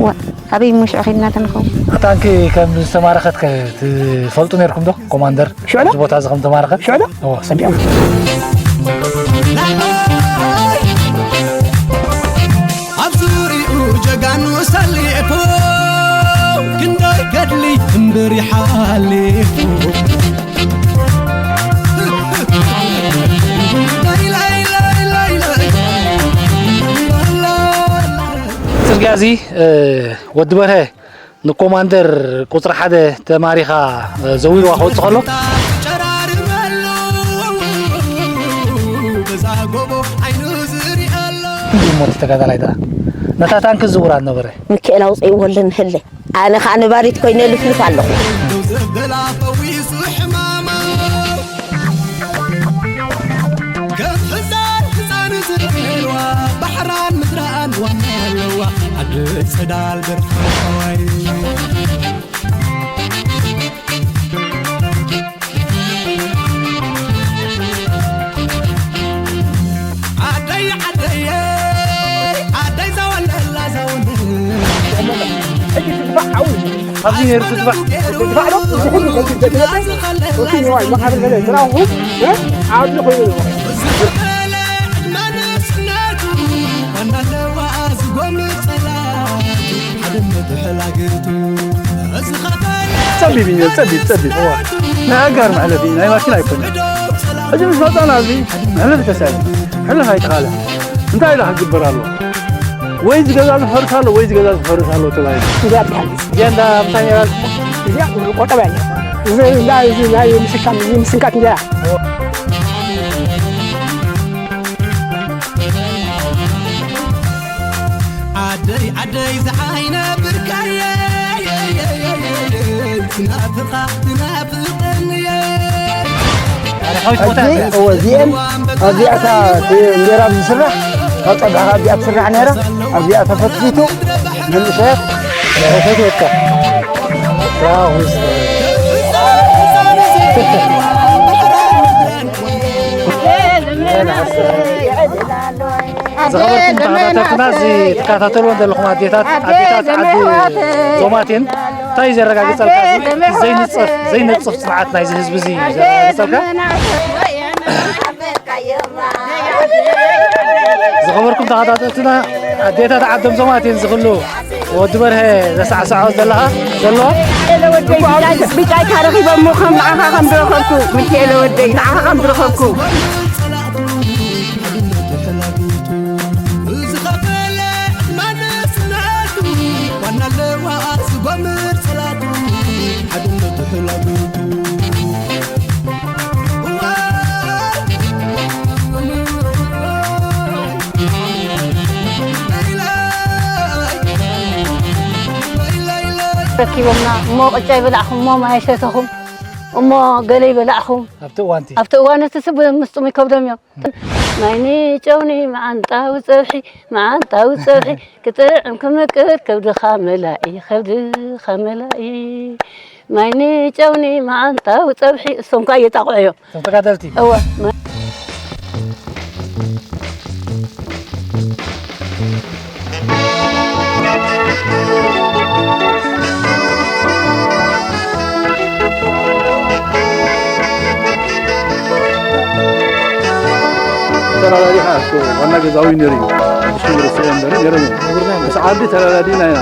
ወ ኣበይ እሞ ሽዑ ኸይድና ተንኸው? ታንኪ ከም ዝተማረኸት ከ ትፈልጡ ነርኩም ዶ? ኮማንደር ሽዑ ዶ? ኣብዚ ቦታ እዚ ከም ተማረኸት? ሽዑ ዶ? እዎ። ጸቢቖም። ኣብ ዙሪኡ ጀጋኑ ሰሊፉ፣ ክንደይ ገድሊ እምብር ይሓሊፉ። ጽርግያ እዚ፣ እ፣ ወዲ በርሀ ንኮማንደር ቁጽሪ ሓደ ተማሪኻ፣ እ፣ ዘዊርዋ ክወጽእ ከሎ፣ እንዲሞ እቲ ተጋዳላይ ደኣ ነታ ታንኪ ዝውራ ነበረ። ሚካኤል ኣውፅእዎ ኣለኒ ህለ። ኣነ ኸዓ ነባሪት ኮይነ ልፍልፍ ኣለኹ። ከም ሕፃን ሕፃን ዝርእይዋ፣ ባሕራን ምድራን ዋና ኣለዋ። ዓዲ ጽዳል ደርፋዋይ። ዓደይ ዓደይ ዓደይ ዘወለላ ዘወለላ። ኣብዚ ነይሩ ትድፋዕ። ትድፋዕ ዶ? እዚ ኩሉ ሰብ ዘድመፀ ወኪል ንዋይ መቃብር ገለ ዝረኣኹ፣ እ? ዓብዪ ኮይኑ ነው። ጸቢብ እዩ፣ ጸቢብ፣ ጸቢብ። እዋ። ናይ ኣጋር መሕለፊ፣ ናይ ማኪና ኣይኮነን። ሕጂ ምስ መጻና ኣብዚ መሕለፊ ተሳኢኑ። ሕለፍ ኣይተኻእለ። እንታይ ኢላ ክግበር ኣለዎ? ወይ ዝገዛ ዝፈርስ ኣሎ፣ ወይ ዝገዛ ዝፈርስ ኣሎ ተባሂሉ። እዚኣ ትበሃል። እዚኣ እንዳ ምንታይ ነይራ? እዚኣ ቆጠባ እያ። እዚ እንዳ፣ እዚ ናይ ምስካም፣ እዚ ምስንካት እንጀራ። ዓደይ ዓደይ ዝዓይነ ብርካየ፣ ትናፍቓ ትናፍቐንየ። ሕጂ እወ፣ እዚኤን ኣብዚኣ እታ እቲ እንጀራ ዝስራሕ፣ ካብ ጸብሕኻ ኣብዚኣ ትስራሕ ነይራ፣ ኣብዚኣ ተፈትፊቱ፣ መንእሰያት ተፈትየካ። ዝኸበርኩም ተኸታተልትና፣ እዚ ትከታተልዎ ዘለኹም ኣዴታት፣ ኣዴታት ዓዲ ዞማት እየን። እንታይ እዩ ዘረጋግጸልካ? እዚ ዘይንጸፍ፣ ዘይነጽፍ ጽንዓት ናይዚ ህዝቢ እዚ እዩ ዘረጋግጸልካ። ዝኸበርኩም ተኸታተልትና፣ ኣዴታት ዓዶም ዞማት እየን ዝኽሉ። ወዲ በርሀ ዘሳዕስዖ ዘለኻ፣ ዘሎ? ኤለ ወደይ፣ ብጫይ፣ ብጫይካ ረኺቦሞ ከም ንዓኻ ከም ዝረኸብኩ፣ ሚካኤለ ወደይ፣ ንዓኻ ከም ዝረኸብኩ። ረኪቦምና እሞ ቅጫ ይበላዕኹም እሞ ማይ ሰተኹም እሞ ገለ ይበላዕኹም። ኣብቲ እዋንቲ ኣብቲ እዋን እቲ ስብ ምስ ጥሙይ ከብዶም እዮም። ማይኒ ጨውኒ መዓንጣዊ ጸብሒ፣ መዓንጣዊ ጸብሒ ክጥዕም ክምቅር ከብድኻ መላኢ፣ ከብድኻ መላኢ። ማይኒ ጨውኒ መዓንጣዊ ጸብሒ፣ እሶም ከኣ እየጣቕዑ እዮም። እቶም ተጋደልቲ። እወ። ተራዳዲ ከዓ እኮ ዋና ገዛዊ ነይሩ እዩ። ሽም ርስዐ እምበር ነይሮም እዮም። ምስ ዓዲ ተራዳዲና ኢና።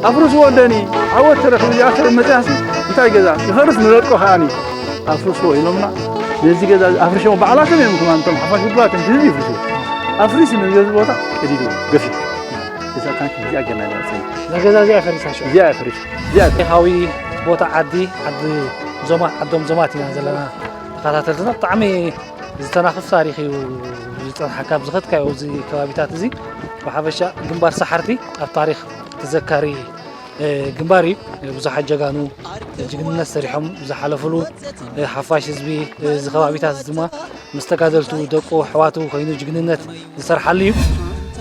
ኣፍርስዎ እንደኒ፣ ዓወት ተረኽቡ እዚኣ ሰብ መፅያሲ እንታይ ገዛ? ይፈርስ ንረግጦ ከዓኒ። ኣፍርስዎ ኢሎምና። ነዚ ገዛ ኣፍርሾም ባዕላቶም እዮም ከማን እቶም ሓፋሽ ውድባት እዮም ህዝቢ ይፍርስዎ። ኣፍሪሱ ነዚ ገዛ ቦታ ቀዲዱ ገፊሑ። እዛ ታንኪ እዚኣ ገና ይመፅእ። እዛ ገዛ እዚኣ ፈሪሳ ሽዑ። እዚኣ ፈሪሳ። እዚኣ ታሪኻዊ ቦታ ዓዲ፣ ዓዲ ዞማ፣ ዓዶም ዞማት ኢና ዘለና ተኸታተልትና። ብጣዕሚ ዝተናኽፍ ታሪኽ እዩ ዝጸንሓካ ኣብ ዝኸድካዮ ኣብዚ ከባቢታት እዚ። ብሓፈሻ ግንባር ሰሓርቲ ኣብ ታሪኽ ተዘካሪ፣ እ፣ ግንባር እዩ። ብዙሓት ጀጋኑ ጅግንነት ሰሪሖም ዝሓለፉሉ፣ እ፣ ሓፋሽ ህዝቢ፣ እ፣ እዚ ከባቢታት እዚ ድማ ምስ ተጋደልቱ ደቁ ኣሕዋቱ ኮይኑ ጅግንነት ዝሰርሓሉ እዩ።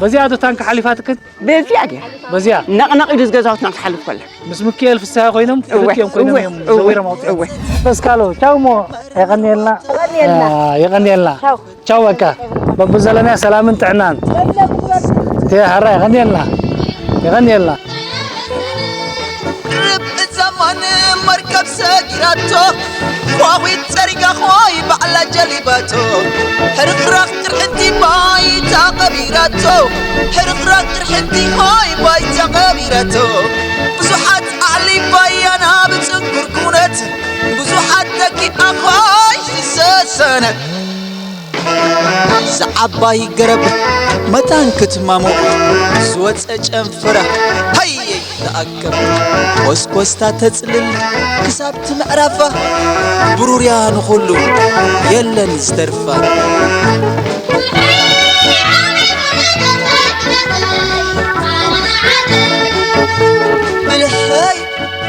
በዚኣ ዶ ታንኪ ሓሊፋትክን? በዚኣ ድያ? በዚኣ? ነቕነቕ ኢሉ እዚ ገዛውትና ክትሓልፍ ከላ። ምስ ሚካኤል ፍስሃ ኮይኖም እወ፣ ክልቲኦም ኮይኖም እወ፣ እዮም እወ፣ ዘዊሮም ኣውፂኦም። እወ። በስካሎ፣ ቻው እሞ፣ የቐንየልና። የቐንየልና። አ፣ የቐንየልና። ቻው። ቻው በቃ። በብዘለናዮ ሰላምን ጥዕናን። ቴ ሃራ፣ የቐንየልና። የቐንየልና። ጊራቶ ኳኺት ጸሪጋ ኾይ ባዕላ ጀሊባቶ ሕርኽራኽ ቅርሕንቲ ባይታ ቀቢራቶ ሕርኽራኽ ቅርሕንቲ ኾይ ባይታ ቀቢራቶ ብዙሓት ኣዕሊባያ ናብ ጽንኩር ኩነት ብዙሓት ደቂቓ ኾይ ዝሰሰነ ዝዓባይ ገረብ መታን ክትማሞ ዝወፀ ጨንፈራ ሃየይ ተኣከብ ኮስኮስታ ተፅልል ክሳብ ትምዕራፋ ብሩርያ ንኹሉ የለን ዝተርፋ ብልሐይ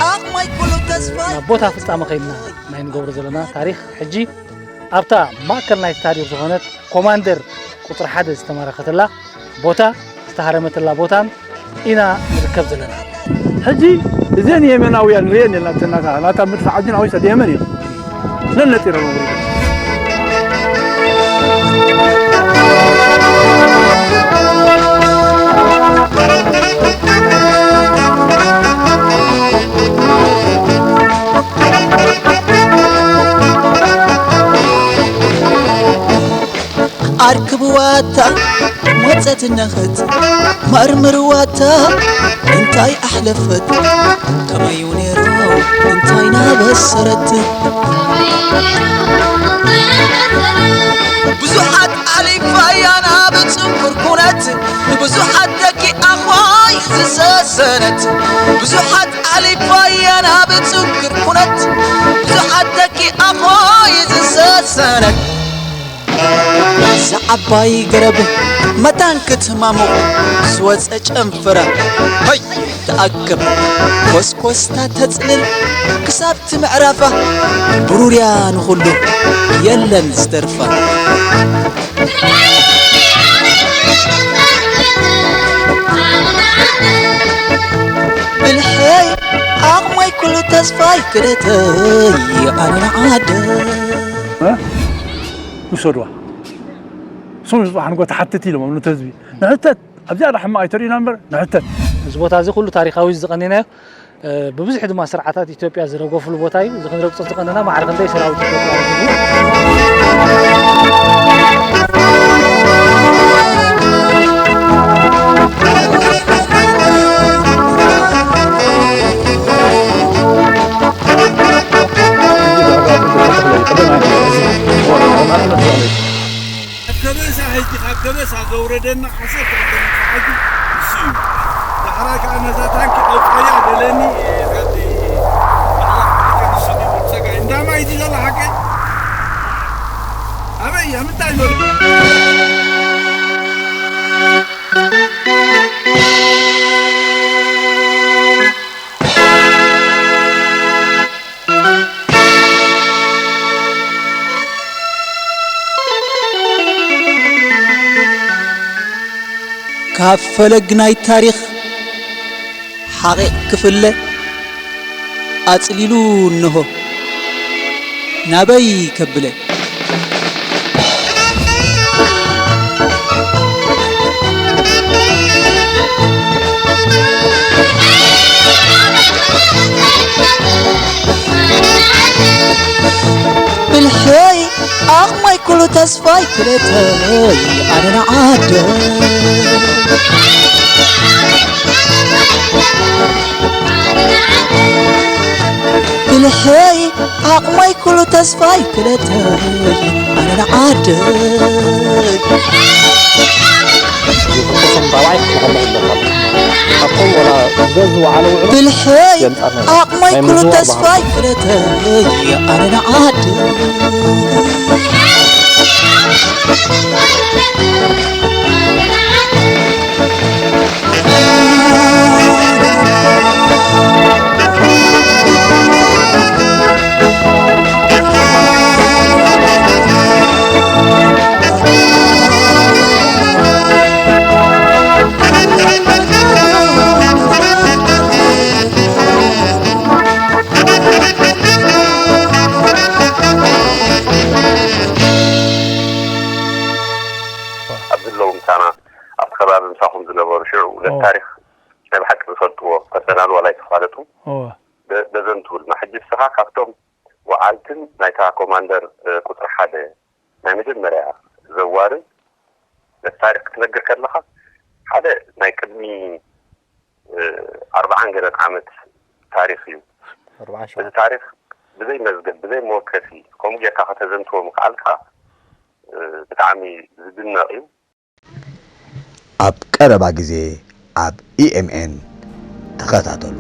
ኣቕማይ ኩሉ ተስፋይ ናብ ቦታ ፍጻመ ከይድና ናይ ንገብሮ ዘለና ታሪኽ ሕጂ ኣብታ ማእከል ናይቲ ታሪኽ ዝኾነት ኮማንደር ቁጽሪ ሓደ ዝተማረኸትላ ቦታ ዝተሃረመትላ ቦታን ኢና ንርከብ ዘለና። ሕጂ እዘን የመናውያን ንርእየን የላተናታ ናታ ምድፊ ዓዲ ናዊሰ የመን እዮም ነነጢሮም ወሪዶም። ኣርክብዋታ መጸት ነኸት መርምርዋታ እንታይ ኣሕለፈት ከመዩ ነይሩ እንታይ ናበሰረት ብዙሓት ኣሊፋያ ናብ ጽንኩር ኩነት ብዙሓት ደቂኣ ኾይ ዝሰሰነት ብዙሓት ኣሊፋያ ናብ ጽንኩር ኩነት ብዙሓት ደቂኣ ኾይ ዝሰሰነት ዝዓባይ ገረብ መታን ክትማሙቕ ዝወፀ ጨንፈራ ሃይ ትኣክብ ኮስኮስታ ተፅልል ክሳብ ትምዕራፋ ብሩርያ ንኹሉ የለን ዝተርፋ ብልሐይ ዓቕመይ ኩሉ ተስፋይ ክደተይ ኣነ ንዓደ ውሰድዋ። ስሙ ዝፅዋሕ ንጎ ተሓትት ኢሎም ነቲ ህዝቢ ንሕተት ኣብዚኣ ዳ ሕማቕ ኣይተርእዩና እምበር ንሕተት። እዚ ቦታ እዚ ኩሉ ታሪኻዊ ዝቐኒናዮ ብብዝሒ ድማ ስርዓታት ኢትዮጵያ ዝረገፉሉ ቦታ እዩ። እዚ ክንረግጾ ዝቐነና ማዕረ ክንደይ ሰራዊት ኢትዮጵያ ረጊፉ። ከበሳ ሕጂ ካብ ከበሳ ዘውረደና ዓሰርተ ክልተ መጽሓፊ ንሱ እዩ። ዳሕራይ ከኣ ነዛ ታንኪ ኣውጻያ በለኒ። ሓንቲ ባዕላ ክትቀንስ ድዩ ጸጋይ? እንዳ ማይ ድዩ ዘሎ ሓቀይ? ኣበይ እያ? ምንታይ በሉ? ካብ ፈለግ ናይ ታሪኽ ሓቒቕ ክፍለ ኣጽሊሉ እንሆ ናበይ ከብለ። ብልሐይ ዓቕመይ ኩሉ ተስፋይ ክለተይ ኣነ ንዓደ ብልሐይ ዓቕመይ ኩሉ ተስፋይ ክለተይ ኣነ ንዓደ ብልሐይ ዓቕመይ ኩሉ ተስፋይ ክለተይ ኣነ ንዓደ ኣብዚ ኣለዉ ምሳና ኣብቲ ከባቢ ምሳኹም ዝነበሩ ሽዑ ነቲ ታሪኽ ናይ ብሓቂ ዝፈልጥዎ ፐርሰናል ዋላ ኣይተፋለጡ ዘዘንትውልና። ሕጂ ንስኻ ካብቶም ወዓልትን ናይታ ኮማንደር ቁፅሪ ሓደ ናይ መጀመርያ ዘዋርን ነቲ ታሪኽ ክትነግር ከለኻ፣ ሓደ ናይ ቅድሚ ኣርባዓን ገለን ዓመት ታሪኽ እዩ። እዚ ታሪኽ ብዘይ መዝገብ፣ ብዘይ መወከሲ ከምኡ ጌርካ ከተዘንትዎ ምኽኣልካ ብጣዕሚ ዝድነቕ እዩ። ኣብ ቀረባ ግዜ ኣብ ኢኤምኤን ተኸታተሉ።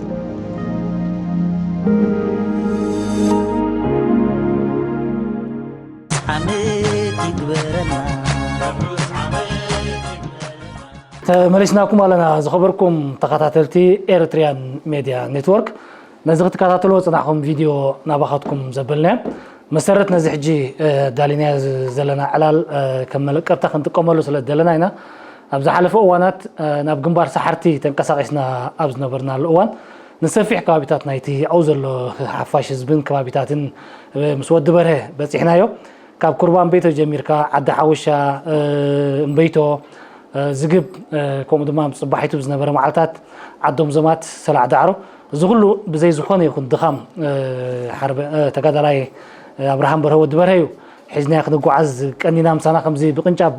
ተመሊስናኩም ኣለና ዝኸበርኩም ተኸታተልቲ ኤርትርያን ሜድያ ኔትወርክ። ነዚ ክትከታተልዎ ዝጸናሕኩም ቪድዮ ናባኻትኩም ዘበልናዮ። መሰረት ነዚ ሕጂ ኣዳሊናዮ ዘለና ዕላል ከም መለቀብታ ክንጥቀመሉ ስለ ዝደለና ኢና። ኣብ ዝሓለፈ እዋናት ናብ ግንባር ሰሓርቲ ተንቀሳቒስና ኣብ ዝነበርናሉ እዋን ንሰፊሕ ከባቢታት ናይቲ ኣብኡ ዘሎ ሓፋሽ ህዝብን ከባቢታትን ምስ ወዲ በርሀ በጺሕናዮ። ካብ ኩርባ እምበይቶ ጀሚርካ ዓዲ ሓውሻ፣ እምበይቶ፣ ዝግብ ከምኡ ድማ ምስ ፅባሒቱ ዝነበረ መዓልታት ዓዶም ዘማት ሰላዕ ዳዕሮ እዚ ኩሉ ብዘይ ዝኾነ ይኹን ድኻም ተጋዳላይ ኣብርሃም በርሀ ወዲ በርሀ እዩ ሒዝናዮ ክንጓዓዝ ቀኒና ምሳና ከምዚ ብቅንጫብ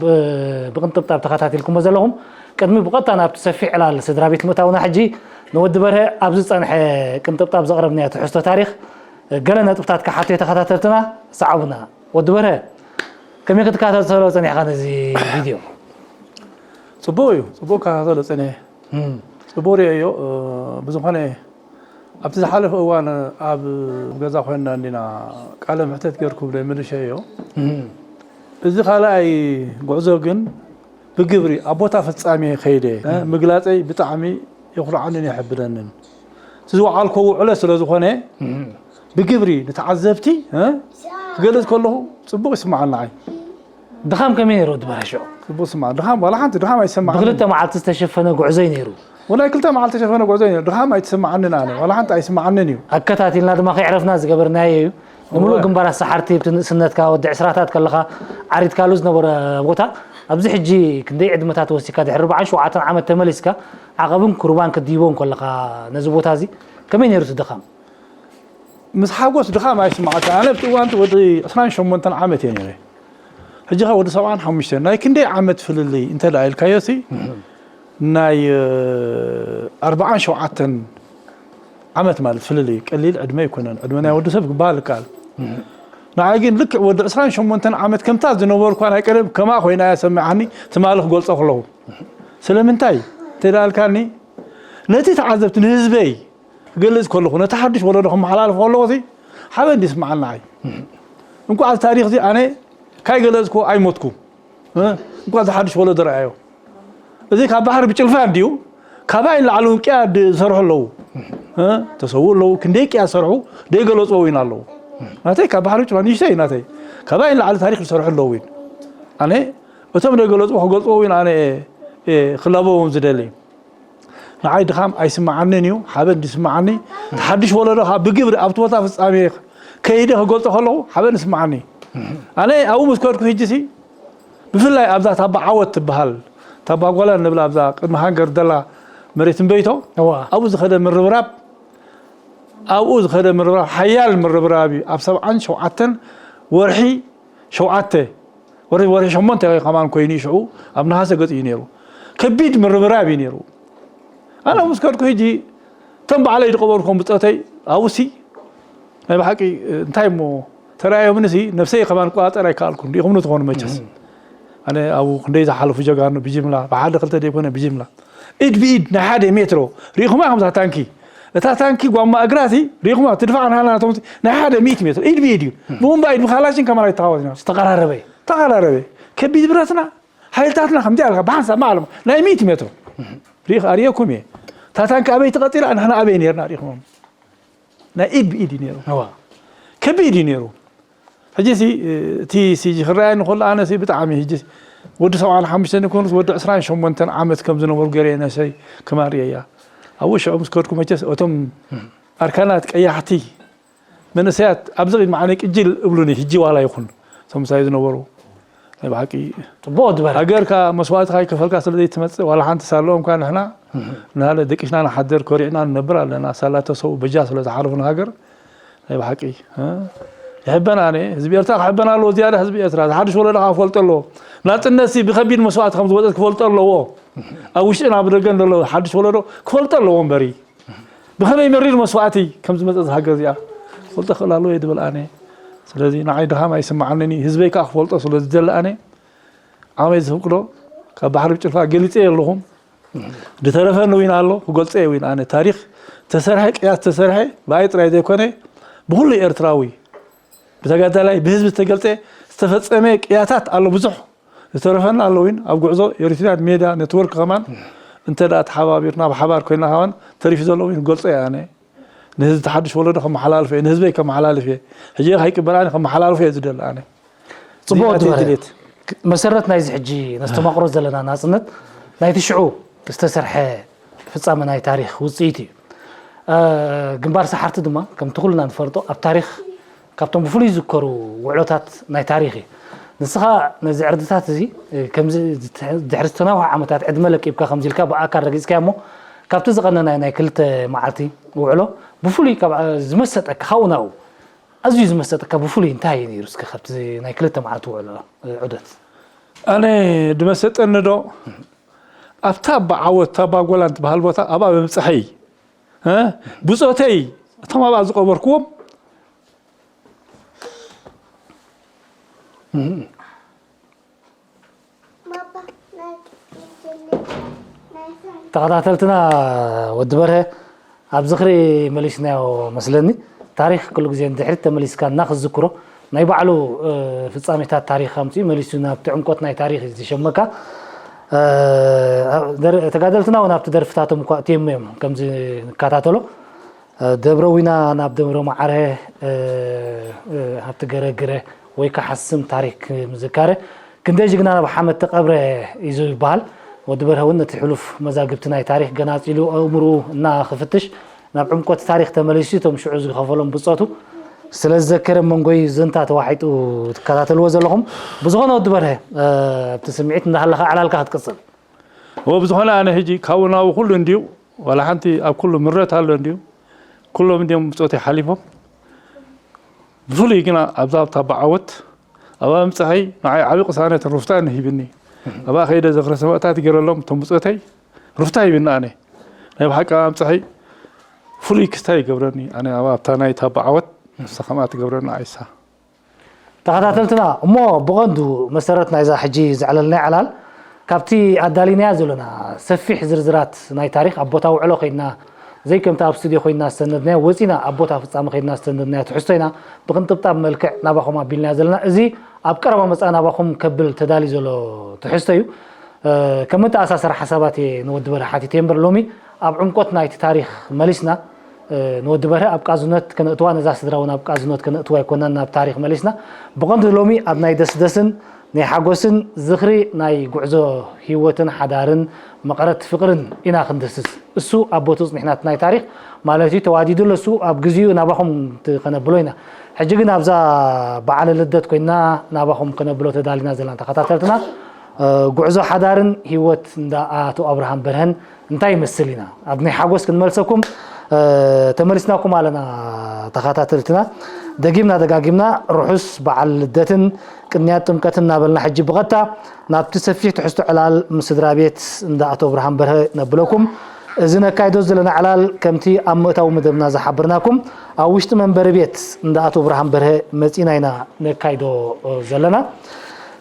ብቅንጥብጣብ ተኸታቲልኩሞ ዘለኹም። ቅድሚ ብቐጥታ ናብቲ ሰፊሕ ዕላል ስድራ ቤት ምእታውና ሕጂ ንወዲ በርሀ ኣብዚ ዝፀንሐ ቅንጥብጣብ ዘቕረብናዮ ትሕዝቶ ታሪኽ ገለ ነጥብታት ክሓቶ ተኸታተልትና ሰዓቡና። ወዲ በርሀ ከመይ ክትከታተሎ ጸኒሕካ ነዚ ቪድዮ? ጽቡቕ እዩ፣ ጽቡቕ ክከታተሎ ጸኒሐ። ጽቡቕ ርእየዮ። ብዝኾነ ኣብቲ ዝሓለፈ እዋን ኣብ ገዛ ኮይንና እንዲና ቃለ መሕተት ገርኩ ብለይ ምልሸዮ። እዚ ካልኣይ ጉዕዞ ግን ብግብሪ ኣብ ቦታ ፍጻሜ ከይደ ምግላጸይ ብጣዕሚ የኹርዓንን የሐብነንን። እቲ ዝወዓልኮ ውዕሎ ስለ ዝኾነ ብግብሪ ንተዓዘብቲ ክገልጽ ከለኹ ጽቡቕ ይስምዓኒ ንዓይ። ድኻም ከመይ ነይሩ ወዲ በርሀ ሽዑ? ጽቡቕ ይስምዓኒ። ድኻም ዋላ ሓንቲ ድኻም ኣይሰምዓንን። ብክልተ መዓልቲ ዝተሸፈነ ጉዕዞ እዩ ነይሩ። ወላ ክልተ መዓልቲ ዝተሸፈነ ጉዕዞ እዩ ነይሩ። ድኻም ኣይትስምዓንን ኣነ። ዋላ ሓንቲ ኣይስምዓንን እዩ። ኣከታቲልና ድማ ከየዕረፍና ዝገበርናዮ እዩ። ንምሉእ ግንባራት ሰሓርቲ ኣብቲ ንእስነትካ ወዲ ዕስራታት ከለኻ ዓሪትካሉ ዝነበረ ቦታ ኣብዚ ሕጂ ክንደይ ዕድመታት ወሲካ ድሕሪ ኣርባዓን ሸውዓተን ዓመት ተመሊስካ ዓቐብን ኩርባን ክትድይቦ እንከለኻ ነዚ ቦታ እዚ ከመይ ነይሩ እቲ ድኻም? ምስ ሓጎስ ድኻም ኣይስምዓካ። ኣነ ኣብቲ እዋንቲ ወዲ ዕስራን ሸሞንተን ዓመት እየ ነይረ። ሕጂ ኸ ወዲ ሰብዓን ሓሙሽተን ናይ ክንደይ ዓመት ፍልልይ እንተ ደኣ ኢልካዮ ሲ ናይ ኣርባዓን ሸውዓተን ዓመት ማለት ፍልልይ ቀሊል ዕድመ ኣይኮነን። ዕድመ ናይ ወዲ ሰብ ክበሃል ይከኣል። ንዓይ ግን ልክዕ ወዲ ዕስራን ሸሞንተን ዓመት ከምታ ዝነበርኳ ናይ ቀደም ከማ ኮይና እያ ሰሚዓኒ ትማሊ ክገልጾ ከለኹ። ስለምንታይ እንተ ደኣ ኢልካኒ ነቲ ተዓዘብቲ ንህዝበይ ክገልጽ ከለኹ ነቲ ሓድሽ ወለዶ ከመሓላልፎ ከለኹ ሲ ሓበን ድዩ ይስምዓኒ ንዓይ። እንኳዕ እዚ ታሪኽ እዚ ኣነ ካይገለጽኩ ኣይሞትኩ። እንኳዕ እዚ ሓድሽ ወለዶ ረኣዮ። እዚ ካብ ባሕሪ ብጭልፋ እንድዩ ካባይ ንላዕሊ እውን ቅያ ዝሰርሑ ኣለዉ። ተሰዉ ኣለዉ። ክንደይ ቅያ ዝሰርሑ ደይገለጽዎ እውን ኣለዉ። ናተይ ካብ ባሕሪ ብጭልፋ ንእሽተይ እዩ ናተይ። ካባይ ንላዕሊ ታሪኽ ዝሰርሑ ኣለዉ እውን። ኣነ እቶም ደይገለጽዎ ክገልጽዎ እውን ኣነ እየ ክላበዎም ዝደሊ። ንዓይ ድኻም ኣይስምዓንን እዩ፣ ሓበን ድዩ ዝስምዓኒ። እቲ ሓድሽ ወለዶ ከዓ ብግብሪ ኣብቲ ቦታ ፍጻሜ ከይደ ክገልጾ ከለኹ ሓበን ይስምዓኒ። ኣነ ኣብኡ ምስ ከድኩ ሕጂ ሲ ብፍላይ ኣብዛ ታባ ዓወት ትበሃል ታባ ጓላ ንብላ ኣብዛ ቅድሚ ሃንገር ዘላ መሬት እምበይቶ ኣብኡ ዝኸደ ምርብራብ ኣብኡ ዝኸደ ምርብራብ ሓያል ምርብራብ እዩ። ኣብ ሰብዓን ሸውዓተን ወርሒ ሸውዓተ ወርሒ ወርሒ ሸሞንተ ከማን ኮይኑ እዩ ሽዑ ኣብ ነሃሰ ገጽ እዩ ነይሩ። ከቢድ ምርብራብ እዩ ነይሩ። ኣነ ምስ ከድኩ ሕጂ እቶም ባዕለይ ዝቐበርኩም ብጾተይ ኣብኡሲ ናይ ብሓቂ እንታይ እሞ ተራእዮምንሲ ነብሰይ ከማን ክቆጻጸር ኣይከኣልኩን። ርኢኹምኒ ትኾኑ መቸስ። ኣነ ኣብኡ ክንደይ ዝሓለፉ ጀጋኑ ብጅምላ ብሓደ ክልተ ዘይኮነ ብጅምላ ኢድ ብኢድ ናይ ሓደ ሜትሮ ርኢኹማ ከምዛ ታንኪ እታ ታንኪ ጓማ እግራሲ ርኢኹማ ትድፋዕ ናሃልና ናቶም ናይ ሓደ ሚእቲ ሜትሮ ኢድ ብኢድ እዩ ብኡምባ ኢድ ብካላሽን ከማን ኣይተኻወስና ዝተቐራረበ ተቐራረበ ከቢድ ብረትና ሓይልታትና ከምዚ ኣልካ ብሓንሳብ ማዕሎም ናይ ሚእቲ ሜትሮ ርኢኽ ኣርእየኩም እየ እታ ታንኪ ኣበይ ትቐጺላ ንሕና ኣበይ ነርና ርኢኹም ናይ ኢድ ብኢድ እዩ ነይሩ ከቢድ እዩ ነይሩ ሕጂ ሲ እቲ ሲ ክረኣየኒ ከሎ ኣነ ሲ ብጣዕሚ ሕጂ ወዲ ሰብዓን ሓሙሽተን ይኮኑስ ወዲ ዕስራን ሸሞንተን ዓመት ከም ዝነበሩ ገይረ ነሰይ ከማን ርእየያ ኣብኡ ሽዑ ምስ ከድኩ መቸስ እቶም ኣርካናት ቀያሕቲ መንእሰያት ኣብዚ ቅድሚ ዓነ ቅጅል እብሉኒ ሕጂ ዋላ ይኹን እቶም ምሳይ ዝነበሩ ናይ ብሓቂ ጽቡቅ ድበረ ሃገርካ መስዋእትካ ይከፈልካ ስለ ዘይትመጽእ ዋላ ሓንቲ ሳለኦም ኳ ንሕና ናለ ደቂሽና ንሓድር ኮሪዕና ንነብር ኣለና። ሳላ ተሰው በጃ ስለ ዝሓለፉ ንሃገር ናይ ብሓቂ እ? ይሕበን ኣነ ህዝቢ ኤርትራ ክሕበን ኣለዎ። ዝያዳ ህዝቢ ኤርትራ ዝሓድሽ ወለዶ ከዓ ክፈልጦ ኣለዎ። ናጽነት ሲ ብከቢድ መስዋእቲ ከም ዝወፀት ክፈልጦ ኣለዎ። ኣብ ውሽጥን ኣብ ደገን ዘሎ ሓድሽ ወለዶ ክፈልጦ ኣለዎ እምበሪ ብኸመይ መሪር መስዋእቲ ከም ዝመፀት ሃገር እዚኣ ክፈልጦ ክእል ኣለዎ እየ ድብል ኣነ። ስለዚ ንዓይ ድኻም ኣይስምዓንን እዩ። ህዝበይ ከዓ ክፈልጦ ስለ ዝደሊ ኣነ ዓመይ ዝፍቅዶ ካብ ባሕሪ ብጭልፋ ገሊፀ ኣለኹም። ዝተረፈ ንዊን ኣሎ ክገልፀ የዊን ኣነ ታሪክ ተሰርሐ ቅያስ ተሰርሐ ብኣይ ጥራይ ዘይኮነ ብኩሉ ኤርትራዊ ብተጋዳላይ ብህዝቢ ዝተገልፀ ዝተፈፀመ ቅያታት ኣሎ ብዙሕ ዝተረፈና ኣሎ ዊን ኣብ ጉዕዞ ኤሪትሪያን ሜድያ ኔትወርክ ከማን እንተ ደኣ ተሓባቢርና ብሓባር ኮይና ከማን ተሪፊ ዘሎ ዊን ክገልፆ እየ ኣነ ንህዝቢ ተሓድሽ ወለዶ ከመሓላልፎ እየ ንህዝበይ ከመሓላልፍ እየ ሕጂ ከይቅበል ኣነ ከመሓላልፎ እየ ዝደሊ ኣነ ጽቡቅ ዚኣተይ ድበረ ድሌት መሰረት ናይዚ ሕጂ ነስተማቕሮ ዘለና ናጽነት ናይቲ ሽዑ ዝተሰርሐ ፍጻመ ናይ ታሪኽ ውጽኢት እዩ። እ፣ ግንባር ሰሓርቲ ድማ ከምቲ ኩልና ንፈልጦ ኣብ ታሪኽ ካብቶም ብፍሉይ ዝዝከሩ ውዕሎታት ናይ ታሪኽ እዩ። ንስኻ ነዚ ዕርድታት እዚ እ፣ ከምዚ ድሕሪ ዝተናውሐ ዓመታት ዕድመ ለቂብካ ከምዚ ኢልካ ብኣካል ረጊጽካዮ እሞ ካብቲ ዝቐነናዮ ናይ ክልተ መዓልቲ ውዕሎ ብፍሉይ ካብ ዝመሰጠካ ካብኡ ናብኡ ኣዝዩ ዝመሰጠካ ብፍሉይ እንታይ እዩ ነይሩ እስከ ካብቲ ናይ ክልተ መዓልቲ ውዕሎ ዑደት ኣነ ድመሰጠኒ ዶ ኣብታ ኣባ ዓወት ኣባ ጎላን ትበሃል ቦታ ኣብኣ ምብፅሐይ እ? ብፆተይ እቶም ኣብኣ ዝቀበርክዎም ተኸታተልትና ወዲ በርሀ ኣብ ዝኽሪ መሊስናዮ መስለኒ። ታሪኽ ኩሉ ግዜ ንድሕሪት ተመሊስካ እናኽዝክሮ ናይ ባዕሉ ፍጻሜታት ታሪኽ ኣምፅኡ መሊሱ ናብቲ ዕምቆት ናይ ታሪኽ እዩ ዝሸመካ። ተጋደልትና እውን ኣብቲ ደርፍታቶም እኳ እትየሞ እዮም ከምዚ ንከታተሎ ደብረ ዊና ናብ ደብረ ማዓረ ኣብቲ ገረግረ ወይ ከዓ ሓስም ታሪክ ምዝካረ ክንደይ ጅግና ናብ ሓመድ ተቐብረ እዩ ዝበሃል። ወዲ በርሀ እውን ነቲ ሕሉፍ መዛግብቲ ናይ ታሪክ ገናፂሉ ኣእምርኡ እናክፍትሽ ናብ ዕምቆት ታሪክ ተመሊሱ እቶም ሽዑ ዝኸፈሎም ብፆቱ ስለ ዝዘከረ መንጎይ ዘንታ ተዋሒጡ ትከታተልዎ ዘለኹም። ብዝኾነ ወዲ በርሀ ኣብቲ ስምዒት እንዳሃለኻ ዕላልካ ክትቅፅል እዎ ብዝኾነ ኣነ ሕጂ ካብኡ ናብኡ ኩሉ እንድዩ ዋላ ሓንቲ ኣብ ኩሉ ምረት ኣሎ እንድዩ ኩሎም እንድዮም ብፆተይ ሓሊፎም ብፍሉይ ግና ኣብዛ ኣብታ በዓወት ኣብኣ ምፅሐይ ንዓይ ዓብዪ ቅሳነትን ሩፍታን ሂብኒ ኣብኣ ከይደ ዘኽረ ሰማእታት ገይረሎም እቶም ብፆተይ ሩፍታ ሂብኒ ኣነ ናይ ብሓቂ ኣብኣ ምፅሐይ ፍሉይ ክስታይ ይገብረኒ ኣነ ኣብኣ ኣብታ ናይ እታ በዓወት ንሳ ከምኣ ትገብረኒ ኣይሳ ተኸታተልትና እሞ ብቐንዱ መሰረት ናይዛ ሕጂ ዘዕለልናያ ዕላል ካብቲ ኣዳሊናያ ዘለና ሰፊሕ ዝርዝራት ናይ ታሪክ ኣብ ቦታ ውዕሎ ከይድና ዘይከምቲ ኣብ ስቱድዮ ኮይና ዝተነድናዮ ወፂና ኣብ ቦታ ፍፃመ ከይድና ዝተነድናዮ ትሕዝቶ ኢና ብቅንጥብጣብ መልክዕ ናባኹም ኣቢልናዮ ዘለና እዚ ኣብ ቀረባ መፃኢ ናባኹም ከብል ተዳልዩ ዘሎ ትሕዝቶ እዩ ከም መተኣሳሰሪ ሓሳባት እየ ንወዲ በርሀ ሓቲተ እምበር ሎሚ ኣብ ዕምቆት ናይቲ ታሪክ መሊስና ንወዲ በርሀ ኣብ ቃዝኖት ከነእትዋ ነዛ ስድራ እውን ኣብ ቃዝኖት ከነእትዋ ኣይኮናን ናብ ታሪክ መሊስና ብቐንዱ ሎሚ ኣብ ናይ ደስደስን ናይ ሓጎስን ዝኽሪ ናይ ጉዕዞ ህይወትን ሓዳርን መቐረት ፍቕርን ኢና ክንድስስ እሱ ኣብ ቦትኡ ፅኒሕና እቲ ናይ ታሪክ ማለት እዩ ተዋዲዱ ኣሎ እሱ ኣብ ግዚኡ ናባኹም ከነብሎ ኢና ሕጂ ግን ኣብዛ በዓለ ልደት ኮይና ናባኹም ከነብሎ ተዳሊና ዘለና ተኸታተልትና ጉዕዞ ሓዳርን ህይወት እንዳ ኣቶ ኣብርሃም በርሀን እንታይ ይመስል ኢና ኣብ ናይ ሓጎስ ክንመልሰኩም ተመሊስናኩም ኣለና ተኸታተልትና ደጊምና ደጋጊምና ርሑስ በዓል ልደትን ቅንያት ጥምቀትን እናበልና ሕጂ ብቐጥታ ናብቲ ሰፊሕ ትሕዝቶ ዕላል ምስ ስድራ ቤት እንዳ ኣቶ ኣብርሃም በርሀ ነብለኩም እዚ ነካይዶ ዘለና ዕላል ከምቲ ኣብ ምእታዊ መደብና ዝሓበርናኩም ኣብ ውሽጢ መንበሪ ቤት እንዳ ኣቶ ኣብርሃም በርሀ መፂና ኢና ነካይዶ ዘለና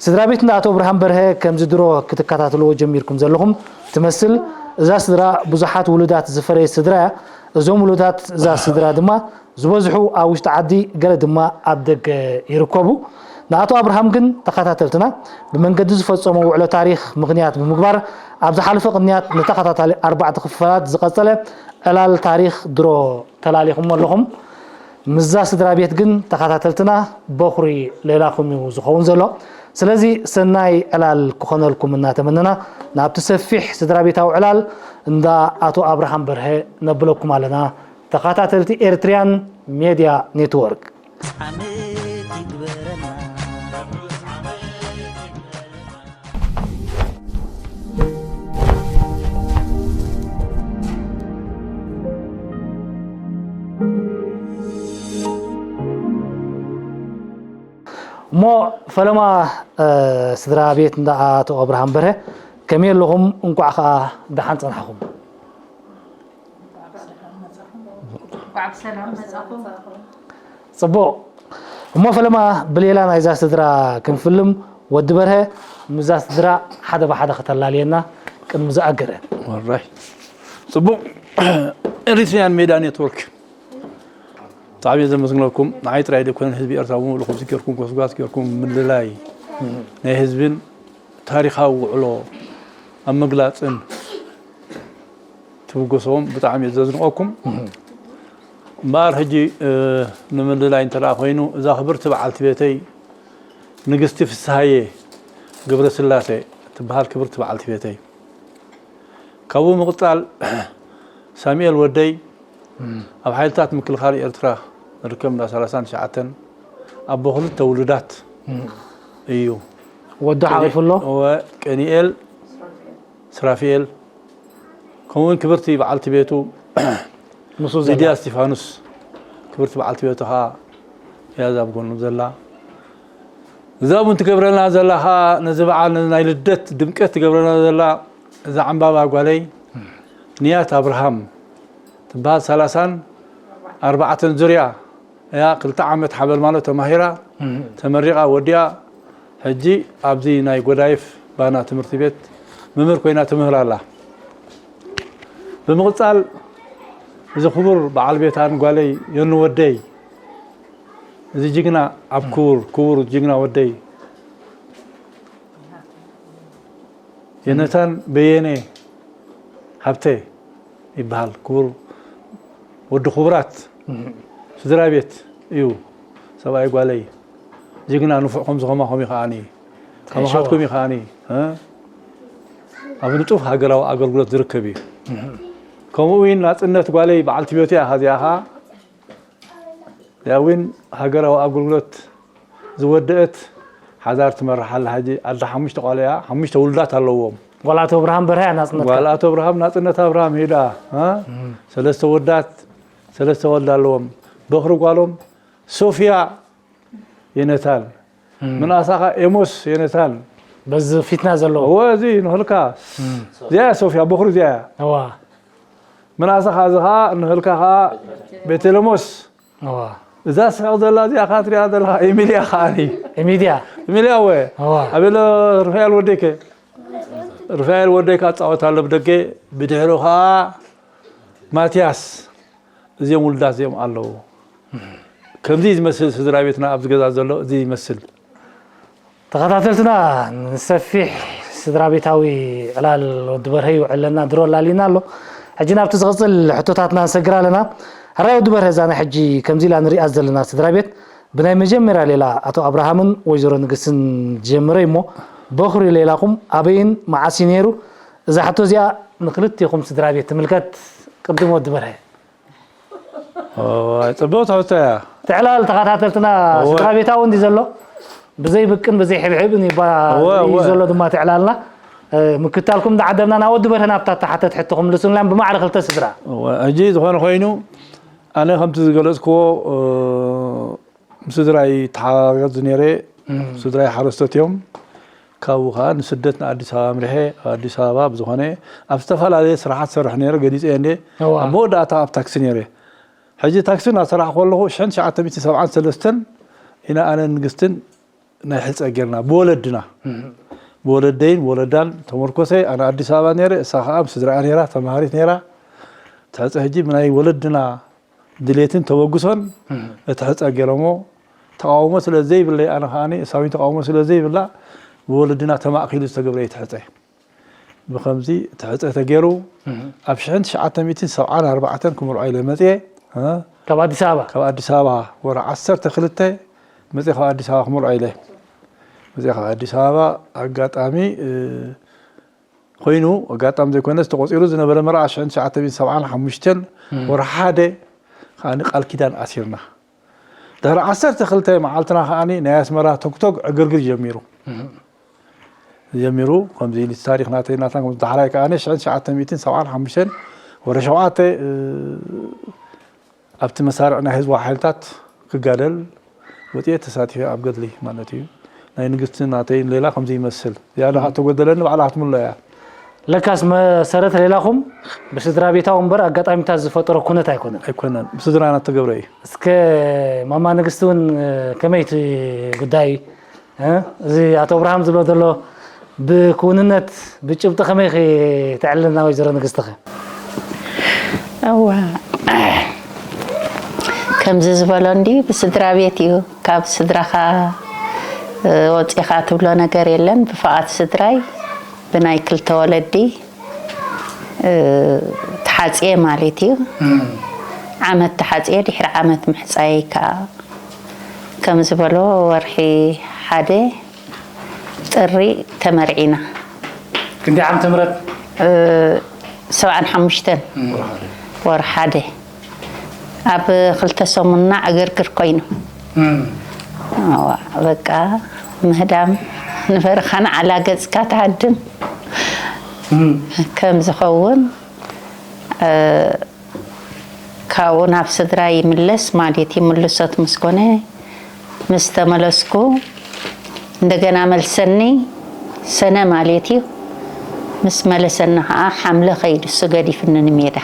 ስድራ ቤት እንዳ ኣቶ ኣብርሃም በርሀ ከምዚ ድሮ ክትከታተልዎ ጀሚርኩም ዘለኹም ትመስል እዛ ስድራ ብዙሓት ውሉዳት ዝፈረየት ስድራ እያ እዞም ውሉዳት እዛ ስድራ ድማ ዝበዝሑ ኣብ ውሽጢ ዓዲ ገለ ድማ ኣብ ደገ ይርከቡ ንኣቶ ኣብርሃም ግን ተኸታተልትና ብመንገዲ ዝፈፀሞ ውዕሎ ታሪክ ምክንያት ብምግባር ኣብ ዝሓለፈ ቅንያት ንተኸታታሊ ኣርባዕተ ክፋላት ዝቐፀለ ዕላል ታሪክ ድሮ ተላሊኹሞ ኣለኹም ምስዛ ስድራ ቤት ግን ተኸታተልትና በኹሪ ሌላኹም እዩ ዝኸውን ዘሎ ስለዚ ሰናይ ዕላል ክኾነልኩም እናተመነና ናብቲ ሰፊሕ ስድራ ቤታዊ ዕላል እንዳ ኣቶ ኣብርሃም በርሀ ነብለኩም ኣለና ተኸታተልቲ ኤርትሪያን ሜድያ ኔትወርክ ፈለማ ስድራ ቤት እንዳ ኣቶ ኣብርሃም በርሀ ከመይ ኣለኹም? እንቋዕ ከዓ ደሓን ጸናሕኹም። እንኳዕ ብሰላም መጻኹም። ጽቡቕ እሞ ፈለማ ብሌላ ናይዛ ስድራ ክንፍልም ወዲ በርሀ ምዛ ስድራ ሓደ ብሓደ ከተላልየና ቅድሚ ዝኣገረ። ወራይ ጽቡቕ። ኤሪትሪያን ሜዳ ኔትወርክ ብጣዕሚ እየ ዘመስግነኩም። ንዓይ ጥራይ ደይኮነን ህዝቢ ኤርትራ ብምሉእ ከምዚ ጌርኩም ጎስጓስ ጌርኩም ምልላይ ናይ ህዝብን ታሪኻዊ ውዕሎ ኣብ ምግላፅን ትብገስዎም ብጣዕሚ እየ ዘዝንቐኩም። እምበኣር ሕጂ ንምልላይ እንተ ኮይኑ እዛ ክብርቲ በዓልቲ ቤተይ ንግስቲ ፍስሃየ ገብረስላሴ ትበሃል ክብርቲ በዓልቲ ቤተይ ካብኡ ምቕፃል ሳሙኤል ወደይ ኣብ ሓይልታት ምክልኻል ኤርትራ ዝርከብ እንዳ ሰላሳን ትሽዓተን ኣቦ ክልተ ውሉዳት እዩ። ወዱ ሓቂፉ ኣሎ። እወ፣ ቀኒኤል ስራፊኤል ከምኡውን ክብርቲ በዓልቲ ቤቱ ንሱ ሊድያ እስቲፋኖስ ክብርቲ በዓልቲ ቤቱ ከዓ እያ እዛ ኣብ ጎኑ ዘላ። እዛ እውን ትገብረልና ዘላ ከዓ ነዚ በዓል ነዚ ናይ ልደት ድምቀት ትገብረልና ዘላ እዛ ዕምባባ ጓለይ ንያት ኣብርሃም ትበሃል ሰላሳን ኣርባዕተን ዙርያ እያ ክልተ ዓመት ሓበል ማለት ተማሂራ ተመሪቓ ወዲኣ ሕጂ ኣብዚ ናይ ጎዳይፍ ባና ትምህርቲ ቤት መምህር ኮይና ትምህር ኣላ። ብምቕፃል እዚ ክቡር በዓል ቤታን ጓለይ የኑ ወደይ እዚ ጅግና ኣብ ክቡር ክቡር ጅግና ወደይ የነታን በየነ ሃብተ ይበሃል። ክቡር ወዲ ክቡራት ስድራ ቤት እዩ። ሰብኣይ ጓለይ ጅግና ንፉዕ ከም ዝኾማኹም እዩ ከዓኒ ከማኻትኩም እዩ ከዓኒ እ? ኣብ ንጡፍ ሃገራዊ ኣገልግሎት ዝርከብ እዩ። ከምኡ እውን ናፅነት ጓለይ በዓልቲ ቤቱ እያ። ከዚኣ ኸዓ እዚኣ እውን ሃገራዊ ኣገልግሎት ዝወደአት ሓዳር ትመርሕ ኣላ። ሕጂ ኣደ ሓሙሽተ ቆልዑ እያ። ሓሙሽተ ውሉዳት ኣለዎም። ጓል ኣቶ ኣብርሃም በርሀ እያ ናፅነት ጓል ኣቶ ኣብርሃም ናፅነት ኣብርሃም ሄዳ እ? ሰለስተ ወዳት ሰለስተ ወልዳ ኣለዎም። በኽሪ ጓሎም ሶፊያ የነታን ምንኣሳ ኸዓ ኤሞስ የነታን በዚ ፊትና ዘለዎ እወ እዚ ንኽልካ እዚኣ እያ ሶፊያ በኽሪ እዚኣ እያ እዋ ምንኣሳ ኸዓ እዚ ኸዓ ንኽልካ ኸዓ ቤተለሞስ እዋ እዛ ስሕቕ ዘላ እዚኣ ኸዓ ትሪኣ ዘለኻ ኤሚልያ ኸዓኒ ኤሚድያ ኤሚልያ እወ እዋ ኣቤለ ርፋኤል ወደይከ ርፋኤል ወደይከ ኣፃወት ኣሎ ብደገ ብድሕሩ ኸዓ ማትያስ እዚኦም ውሉዳት እዚኦም ኣለዉ። ከምዚ ዝመስል ስድራ ቤትና ኣብዚ ገዛ ዘሎ እዚ ይመስል። ተኸታተልትና ንሰፊሕ ስድራ ቤታዊ ዕላል ወዲ በርሀ ይውዕለና ድሮ ኣላሊና ኣሎ። ሕጂ ናብቲ ዝቕፅል ሕቶታትና ንሰግር ኣለና። ሕራይ ወዲ በርሀ እዛ ናይ ሕጂ ከምዚ ኢላ ንሪኣ ዘለና ስድራ ቤት ብናይ መጀመርያ ሌላ ኣቶ ኣብርሃምን ወይዘሮ ንግስትን ጀምረ እሞ በኹሪ ሌላኹም ኣበይን መዓስ እዩ ነይሩ? እዛ ሕቶ እዚኣ ንክልቴኹም ስድራ ቤት ትምልከት። ቅድም ወዲ በርሀ ጽብቕቲ ሕቶ እያ። ትዕላል ተኸታተልትና እወ። ስድራ ቤታዊ እንዲ ዘሎ ብዘይ ብቅን ብዘይ ሕብሕብን ይባ- እወ፣ እዩ እወ። ዘሎ ድማ ትዕላልና እ፣ ምክታልኩም እንዳዓደምና ናብ ወዲ በርሀ ናብታ ተሓተት ሕቶ ክምልሱልና ብማዕረ ክልተ ስድራ እወ፣ ሕጂ ዝኾነ ኮይኑ ኣነ ከምቲ ዝገለጽክዎ እ፣ ምስ ስድራይ ተሓጋገዝ ነይረ። ስድራይ ሓረስቶት እዮም። ካብኡ ከዓ ንስደት ንኣዲስ ኣበባ ኣምሪሐ ኣብ ኣዲስ ኣበባ ብዝኾነ ኣብ ዝተፈላለየ ስራሓት ዝሰርሕ ነይረ ገሊፀ እንደ እዋ። ኣብ መወዳእታ ኣብ ታክሲ ነይረ። ሕጂ ታክሲ እናሰራሕ ከለኹ ሽሕን ትሽዓተ ሚእትን ሰብዓን ሰለስተን ኢና ኣነ ንግስትን ናይ ሕፀ ጌርና ብወለድና ብወለደይን ወለዳን ተመርኮሰ ኣነ ኣዲስ ኣበባ ነይረ እሳ ከዓ ኣብ ስድራኣ ነይራ ተማሃሪት ነይራ ትሕፀ ሕጂ ብናይ ወለድና ድሌትን ተበግሶን እቲ ሕፀ ገይሮሞ ተቃውሞ ስለ ዘይብለይ ኣነ ከዓ እሳዊን ተቃውሞ ስለ ዘይብላ ብወለድና ተማእኪሉ ዝተገብረ እዩ ትሕፀ ብከምዚ ትሕፀ ተገይሩ ኣብ ሽሕን ትሽዓተ ሚእትን ሰብዓን ኣርባዕተን ክምርዖ ኢለ መፅየ እ? ካብ ኣዲስ ኣበባ ካብ ኣዲስ ኣበባ ወርሒ ዓሰርተ ክልተ መፅየ ካብ ኣዲስ ኣበባ ክምርዖ ኢለ መፅየ ካብ ኣዲስ ኣበባ ኣጋጣሚ እ፣ ኮይኑ ኣጋጣሚ ዘይኮነስ ተቆፂሩ ዝነበረ መርዓ ሽሕን ትሽዓተ ሚእትን ሰብዓን ሓሙሽተን ወርሒ ሓደ ከዓ ቃል ኪዳን ኣሲርና ድሕሪ ዓሰርተ ክልተ መዓልትና ከዓ ናይ ኣስመራ ቶክቶክ ዕግርግር ጀሚሩ ጀሚሩ ከምዚ ኢሉ እቲ ታሪክ ናተይ ናታን ከምዚ ዳሕራይ ከዓ ሽሕን ትሽዓተ ሚእትን ሰብዓን ሓሙሽተን ወርሒ ሸውዓተ እ፣ ኣብቲ መሳርዕ ናይ ህዝባዊ ሓይልታት ክጋደል ወፅየ ተሳቲፈ ኣብ ገድሊ ማለት እዩ። ናይ ንግስቲ ናተይን ሌላ ከምዚ ይመስል። ዝያዳ ተጎደለኒ ባዕላ ክትምሎ እያ። ለካስ መሰረት ሌላኹም ብስድራ ቤታዊ እምበር ኣጋጣሚታት ዝፈጠሮ ኩነት ኣይኮነን። ኣይኮነን። ብስድራና እተገብረ እዩ። እስከ ማማ ንግስቲ እውን ከመይ እቲ ጉዳይ? እ? እዚ ኣቶ ኣብርሃም ዝብሎ ዘሎ ብክውንነት ብጭብጢ ከመይ ክተዕልልና ወይዘሮ ንግስቲ ከ? እዋ ከምዚ ዝበሎ እንዲ ብስድራ ቤት እዩ። ካብ ስድራኻ ወፂኻ ትብሎ ነገር የለን። ብፍቓድ ስድራይ ብናይ ክልተ ወለዲ ተሓፅየ ማለት እዩ። ዓመት ተሓፅየ ድሕሪ ዓመት ምሕፃየይ ከዓ ከም ዝበሎ ወርሒ ሓደ ጥሪ ተመርዒና። ክንደይ ዓመተ ምህረት? ሰብዓን ሓሙሽተን ወር ሓደ ኣብ ክልተ ሰሙንና ዕግርግር ኮይኑ በቃ ምህዳም ንበረኻ ንዓላ ገፅካ ትሃድም ከም ዝኸውን ካብኡ ናብ ስድራ ይምለስ ማለት ይምልሶት ምስ ኮነ ምስ ተመለስኩ እንደገና መልሰኒ ሰነ ማለት እዩ። ምስ መለሰኒ ከዓ ሓምለ ከይዱ እሱ ገዲፍኒ ንሜዳ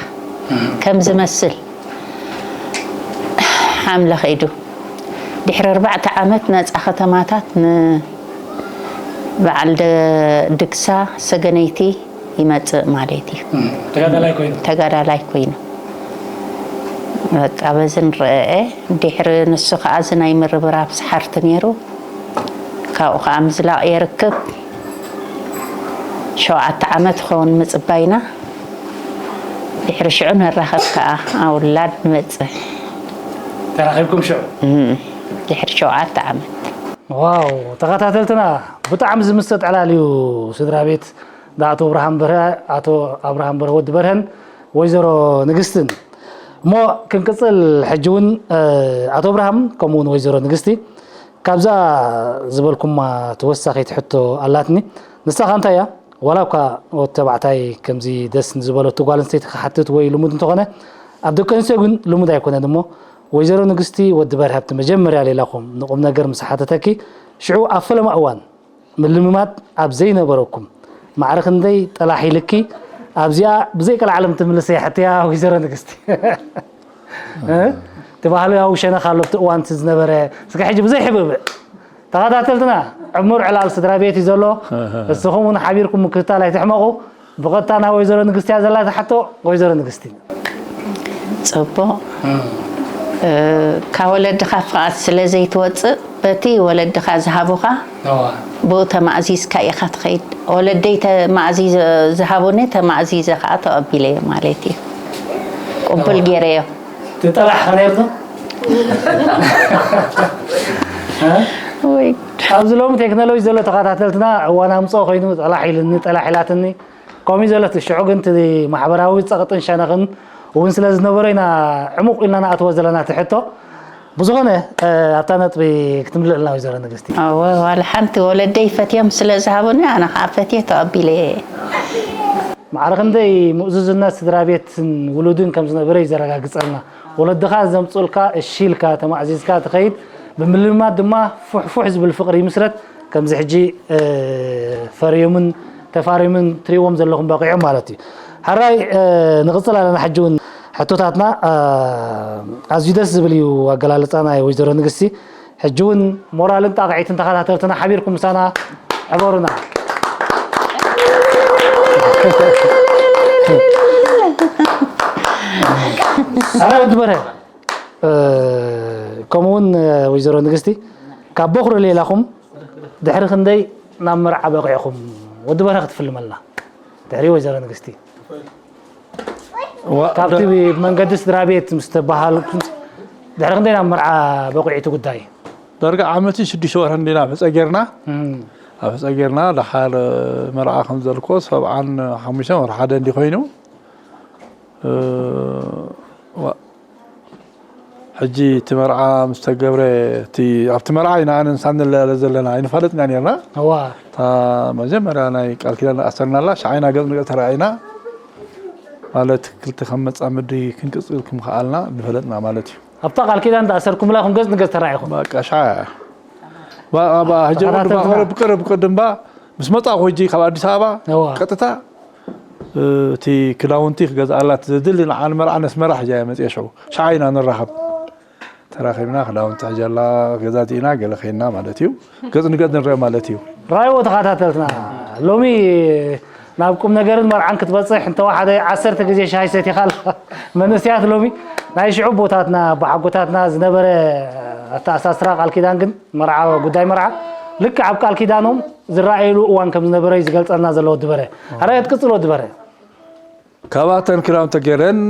ከም ዝመስል ሓምለ ከይዱ ድሕሪ ኣርባዕተ ዓመት ነፃ ከተማታት ንበዓል ድግሳ ሰገነይቲ ይመፅእ ማለት እዩ። ተጋዳላይ ኮይኑ ተጋዳላይ ኮይኑ በቃ በዚ ንረአ ድሕሪ ንሱ ከዓ እዚ ናይ ምርብራብ ሰሓርቲ ነይሩ። ካብኡ ከዓ ምዝላቕ የርክብ። ሸውዓተ ዓመት ክኸውን ምፅባይና ድሕሪ ሽዑ ንራኸብ ከዓ ኣውላድ ንመፅእ። ተራኺብኩም ሽዑ ድሕሪ ሸውዓተ ዓመት ዋው ተኸታተልትና ብጣዕሚ ዝምስጥ ዕላል እዩ። ስድራ ቤት ኣቶ ኣብርሃም በርሀ ኣቶ ኣብርሃም በርሀ ወዲ በርሀን ወይዘሮ ንግስትን እሞ ክንቅፅል ሕጂ እውን ኣቶ ኣብርሃም ከምኡ እውን ወይዘሮ ንግስቲ ካብዛ ዝበልኩማ ተወሳኺት ሕቶ ኣላትኒ። ንሳ ከ እንታይ እያ? ዋላ እኳ ወዲ ተባዕታይ ከምዚ ደስ ንዝበለቱ ጓል ኣንስተይቲ ክሓትት ወይ ልሙድ እንተኾነ ኣብ ደቂ ኣንስትዮ ግን ልሙድ ኣይኮነን እሞ ወይዘሮ ንግስቲ ወዲ በርሀ ኣብቲ መጀመርያ ሌላኹም ንቁም ነገር ምስ ሓተተኪ ሽዑ ኣብ ፈለማ እዋን ምልምማድ ኣብ ዘይነበረኩም ማዕረ ክንደይ ጠላሕ ኢልኪ ኣብዚኣ ብዘይ ቀልዓለም ትምልሰያ ሕቶያ ወይዘሮ ንግስቲ እቲ ባህላዊ ሸነኽ ኣሎ ኣብቲ እዋን እቲ ዝነበረ እስከ ሕጂ ብዘይ ሕብእብእ ተኸታተልትና ዕሙር ዕላል ስድራ ቤት እዩ ዘሎ እስኹም እውን ሓቢርኩም ምክትታል ኣይትሕመቑ ብቐጥታ ናብ ወይዘሮ ንግስቲ እያ ዘላ እታ ሕቶ ወይዘሮ ንግስቲ ፅቡቕ ካብ ወለድኻ ፍቓድ ስለ ዘይትወፅእ በቲ ወለድኻ ዝሃቡኻ ብኡ ተማእዚዝካ ኢኻ ትኸይድ። ወለደይ ተማእዚዘ ዝሃቡኒ ተማእዚዘ ከዓ ተቐቢለዮ ማለት እዩ። ቅቡል ገይረዮ። ትጠላሕ ከ ነይርቶ? ወይ ኣብዚ ሎሚ ቴክኖሎጂ ዘሎ ተኸታተልትና እዋን ኣምፅኦ ኮይኑ ጠላሕ ኢልኒ ጠላሕ ኢላትኒ ከምኡ ዘለቲ ሽዑ ግን እቲ ማሕበራዊ ፀቕጥን ሸነኽን እውን ስለ ዝነበሮ ኢና ዕሙቕ ኢልና ንኣትዎ ዘለና እቲ ሕቶ ብዝኾነ ኣብታ ነጥቢ ክትምልእልና ወይዘሮ ንግስቲ ኣወ ዋላ ሓንቲ ወለደይ ፈትዮም ስለ ዝሃቡኒ ኣነ ከዓ ፈትየ ተቐቢለ ማዕረ ክንደይ ምእዙዝነት ስድራ ቤትን ውሉድን ከም ዝነበረ እዩ ዘረጋግፀልና ወለድኻ ዘምፅኡልካ እሺ ኢልካ ተማእዚዝካ ትኸይድ ብምልምማድ ድማ ፉሕፉሕ ዝብል ፍቕሪ ይምስረት ከምዚ ሕጂ ፈርዮምን ተፋርዮምን ትሪእዎም ዘለኹም በቒዖም ማለት እዩ። ሕራይ ንቕፅል ኣለና ሕጂ እውን ሕቶታትና ኣዝዩ ደስ ዝብል እዩ ኣገላልፃ ናይ ወይዘሮ ንግስቲ ሕጂ እውን ሞራልን ጣቕዒትን ተኸታተልትና ሓቢርኩም ምሳና ሕበሩና። ኣረ ወዲ በርሀ ከምኡውን ወይዘሮ ንግስቲ ካብ በኹሪ ሌላኹም ድሕሪ ክንደይ ናብ መርዓ በቂዕኹም? ወዲ በርሀ ክትፍልመልና ድሕሪ ወይዘሮ ንግስቲ ካብቲ መንገዲ ስድራ ቤት ምስ ተባሃሉ ድሕሪ ክንደይ ናብ መርዓ በቂዑ እቲ ጉዳይ? ዳርጋ ዓመትን ሽዱሽተ ወርሕን እንዲና ኣፈፀ ጌርና ኣፈፀ ጌርና ደሓር መርዓ ከም ዘልኮ ሰብዓን ሓሙሽተን ወርሒ ሓደ እንዲ ኮይኑ ሕጂ እቲ መርዓ ምስ ተገብረ እቲ ኣብቲ መርዓ ኢና ኣነ ንሳ ንለያለ ዘለና ኣይንፋለጥና ነርና እዋ እታ መጀመርያ ናይ ቃል ኪዳን ኣሰርናላ ሻዓይና ገጽ ንገጽ ተራኣይና ማለት ክልተ ከም መጻምዲ ክንቅጽል ክምኸኣልና ንፈለጥና ማለት እዩ ኣብታ ቃል ኪዳን ተኣሰርኩምላ ኢኹም ገጽ ንገጽ ተራኢኹም በቃ ሻዓ ሕጂ ቅርብ ቅርብ ቅድም ባ ምስ መጻእኩ ሕጂ ካብ ኣዲስ ኣበባ ቀጥታ እቲ ክዳውንቲ ክገዝኣላት ዘድሊ ንዓን መርዓ ነስመራ ሕጂ እያ መጽየ ሽዑ ሸዓ ኢና ንራኸብ። ተራኺብና ክዳውንቲ ሕጀላ ገዛዚእና ገለ ኸይና ማለት እዩ። ገጽ ንገጽ ንረአ ማለት እዩ። ራይዎ ተኸታተልትና ሎሚ ናብ ቁም ነገርን መርዓን ክትበጽሕ እንተወሓደ ዓሰርተ ግዜ ሻሂ ሰቲኻ ኣለኻ። መንእሰያት ሎሚ ናይ ሽዑ ኣቦታትና ኣቦሓጎታትና ዝነበረ ኣተኣሳስራ ቃል ኪዳን ግን መርዓ ጉዳይ መርዓ ልክዕ ኣብ ቃል ኪዳኖም ዝረኣየሉ እዋን ከም ዝነበረ እዩ ዝገልጸልና ዘሎ ወዲ በረ። ኣረ ክትቅጽል ወዲ በረ። ካብኣተን ክዳውንቲ ገይረን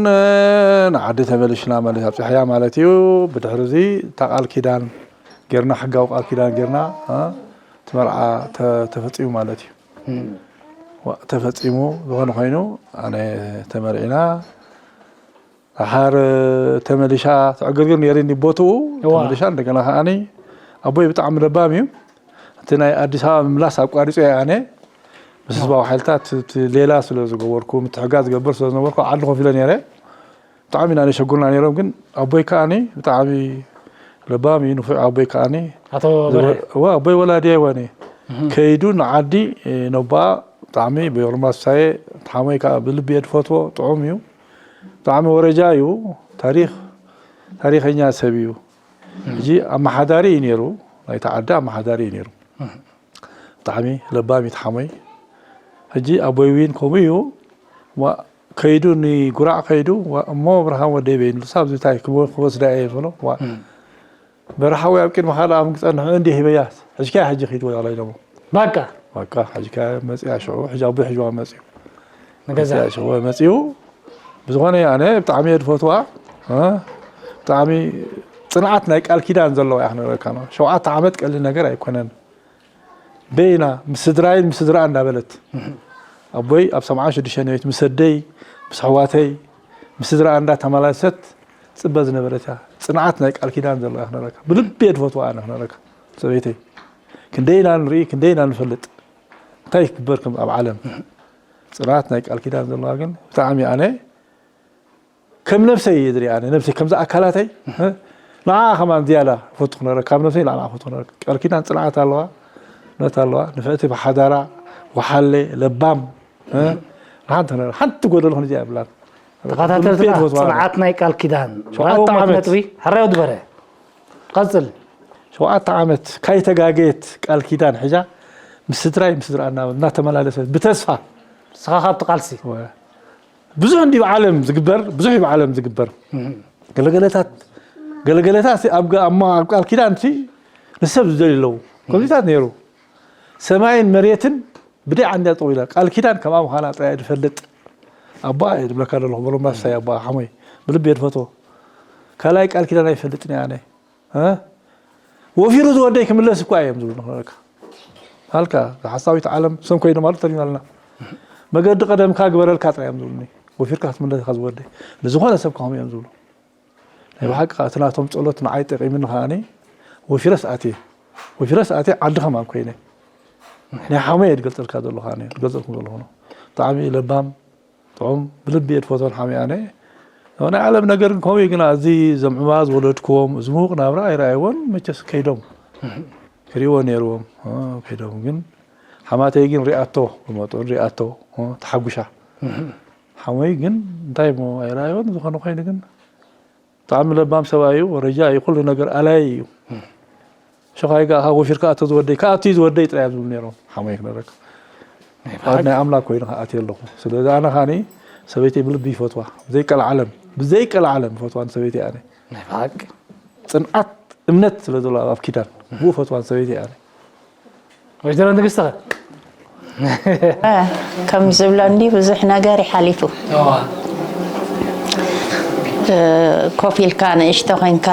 ንዓዲ ተመሊሽና ማለት ኣብፅሕያ ማለት እዩ። ብድሕሪ እዚ እታ ቃል ኪዳን ጌርና ሕጋዊ ቃል ኪዳን ጌርና እቲ መርዓ ተፈፂሙ ማለት እዩ። ተፈፂሙ ዝኾነ ኮይኑ ኣነ ተመርዒና ሓር ተመሊሻ ተዕግርግር ነይርኒ ቦትኡ ተመሊሻ እንደገና ከዓኒ ኣቦይ ብጣዕሚ ለባም እዩ። እቲ ናይ ኣዲስ ኣበባ ምምላስ ኣቋሪፀ እየ ኣነ ምስ ህዝባዊ ሓይልታት እቲ ሌላ ስለ ዝገበርኩ ምትሕጋ ዝገብር ስለ ዝነበርኩ ዓዲ ኮፍ ኢለ ነይረ። ብጣዕሚ ኢና ነሸጉርና ነይሮም ግን ኣቦይ ከዓኒ ብጣዕሚ ለባም እዩ ንፉዕ ኣቦይ ከዓኒ ኣቦይ ወላዲ ኣይወኒ ከይዱ ንዓዲ ነባ ብጣዕሚ ብዮርማስ ሳየ ሓሞይ ከዓ ብልቢ እየ ዝፈትዎ ጥዑም እዩ። ብጣዕሚ ወረጃ እዩ። ታሪኽ ታሪኸኛ ሰብ እዩ። ሕጂ ኣመሓዳሪ እዩ ነይሩ። ናይቲ ዓዲ ኣመሓዳሪ እዩ ነይሩ። ብጣዕሚ ለባም እዩ ተሓሞይ። ሕጂ ኣቦይ ዊን ከምኡ እዩ። ከይዱ ንጉራዕ ከይዱ እሞ ብርሃን ወደይ በይኑ ንሳ ብዝታይ ክወስዳ እየ ዝብሎ። በረሓዊ ኣብ ቅድሚ ካልእ ኣብ ክጸንሑ እንዲ ሂበያ ሕጅካ ሕጂ ኺድ ወላ ኢሎሞ። ባቃ ባቃ ሕጅካ መጽያ ሽዑ ሕጂ ኣቦይ ሕጅዋ መጽዩ ንገዛ መጽያ ሽዑ መጽዩ። ብዝኾነ ኣነ ብጣዕሚ እየ ዝፈትዋ። ብጣዕሚ ጽንዓት ናይ ቃል ኪዳን ዘለዋ እያ ክነግረካ ነው። ሸውዓተ ዓመት ቀሊል ነገር ኣይኮነን። በይና ምስ ስድራይን ምስ ስድራ እንዳበለት ኣቦይ ኣብ ሰምዓ ሽዱሽተ ነቤት ምስ ኣደይ ምስ ኣሕዋተይ ምስ ስድራ እንዳተመላለሰት ጽበ ዝነበረት እያ። ጽንዓት ናይ ቃል ኪዳን ዘለዋ ክነረካ ብልቢ እየ ዝፈትዋ ኣነ ክነረካ ሰበይተይ ክንደይ ኢና ንርኢ ክንደይ ኢና ንፈልጥ እንታይ ክግበር ከም ኣብ ዓለም ጽንዓት ናይ ቃል ኪዳን ዘለዋ ግን ብጣዕሚ ኣነ ከም ነብሰይ እየ ዝሪኣ ኣነ ነብሰይ ከምዛ ኣካላተይ ንዓ ከማን ዝያዳ ፈቱ ክነረ ካብ ነብሰይ ንዓ ፈቱ ክነረ ቃል ኪዳን ጽንዓት ኣለዋ ነት ኣለዋ ንፍዕቲ ብሓዳራ ወሓለ ለባም ሓንቲ ክነረ ሓንቲ ጎደሎ ክንዚ የብላን። ተኸታተልትና ጽንዓት ናይ ቃል ኪዳን ሸውዓተ ዓመት ነጥቢ ሕራይ ወዲ በረ ቀጽል። ሸውዓተ ዓመት ካይተጋገየት ቃል ኪዳን ሕጃ ምስ ስድራይ ምስ ስድራ እናተመላለሰት ብተስፋ ንስኻ ካብቲ ቃልሲ ብዙሕ እንዲ ብዓለም ዝግበር ብዙሕ እዩ ብዓለም ዝግበር ገለገለታት ገለገለታት ኣብ ኣብ ቃል ኪዳን ሲ ንሰብ ዝደልዩ ኣለዉ ከምዚታት ነይሩ ሰማይን መሬትን ብደይ ዓንድያ ጠው ኢላ ቃል ኪዳን ከምኣ ምዃና ጥራይ ዝፈልጥ ኣቦኣ እየ ዝብለካ ዘለኹ በሎ ማሳይ ኣቦኣ ሓሞይ ብልቢ እየ ዝፈትዎ ካልኣይ ቃል ኪዳን ኣይፈልጥን እየ ኣነ ወፊሩ ዝወደይ ክምለስ እኳ እዮም ዝብሉ ንኽረካ ሃልካ ሓሳዊት ዓለም ሰም ኮይኖም ኣሉ ተሪናልና መገዲ ቀደምካ ግበረልካ ጥራይ እዮም ዝብሉኒ ወፊርካ ክትምለስ ኢኻ ዝወደይ ንዝኾነ ሰብ ከምኡ እዮም ዝብሉ ናይ ብሓቂ እቲ ናቶም ጸሎት ንዓይ ጠቂምኒ ከዓኒ ወፊረስ ኣትየ ወፊረስ ኣትየ ዓዲ ከማን ኮይነ ናይ ሓመይ እየ ዝገልጸልካ ዘለኹ ኣነ ዝገልጸልኩም ዘለኹ ብጣዕሚ ለባም ጥዑም ብልቢ እየ ዝፈትዎ ሓመይ ኣነ ናይ ዓለም ነገር ከምኡ እዩ ግና እዚ ዘምዕባ ዝወለድክዎም እዚ ምዉቕ ናብራ ኣይረኣይዎን መቸስ ከይዶም ክሪእዎ ነይርዎም ከይዶም ግን ሓማተይ ግን ሪኣቶ ብመጠኑ ሪኣቶ ተሓጉሻ ሓሞይ ግን እንታይ ሞ ኣይረኣይዎን ዝኾነ ኮይኑ ግን ብጣዕሚ ለባም ሰብኣይ እዩ ወረጃ እዩ ኩሉ ነገር ኣላይ እዩ ሸኻይ ጋር ወፊር ከኣቶ ዝወደይ ከኣቶ ዝወደይ ጥራይ ዝብሉ ነይሮም ሓሞይ ክነረካ ናይ ኣምላክ ኮይኑ ከኣት ኣለኹ ስለዚ ኣነ ካኒ ሰበይተይ ብልቢ ይፈትዋ ብዘይቀል ዓለም ብዘይቀል ዓለም ይፈትዋ ንሰበይተይ ኣነ ጽንዓት እምነት ስለ ዘሎ ኣብ ኪዳን ብኡ ፈትዋ ንሰበይተይ ኣነ ወይዘሮ ንግስቲ ከም ዝብሎ እንዲ ብዙሕ ነገር ይሓሊፉ ኮፍ ኢልካ ንእሽቶ ኮንካ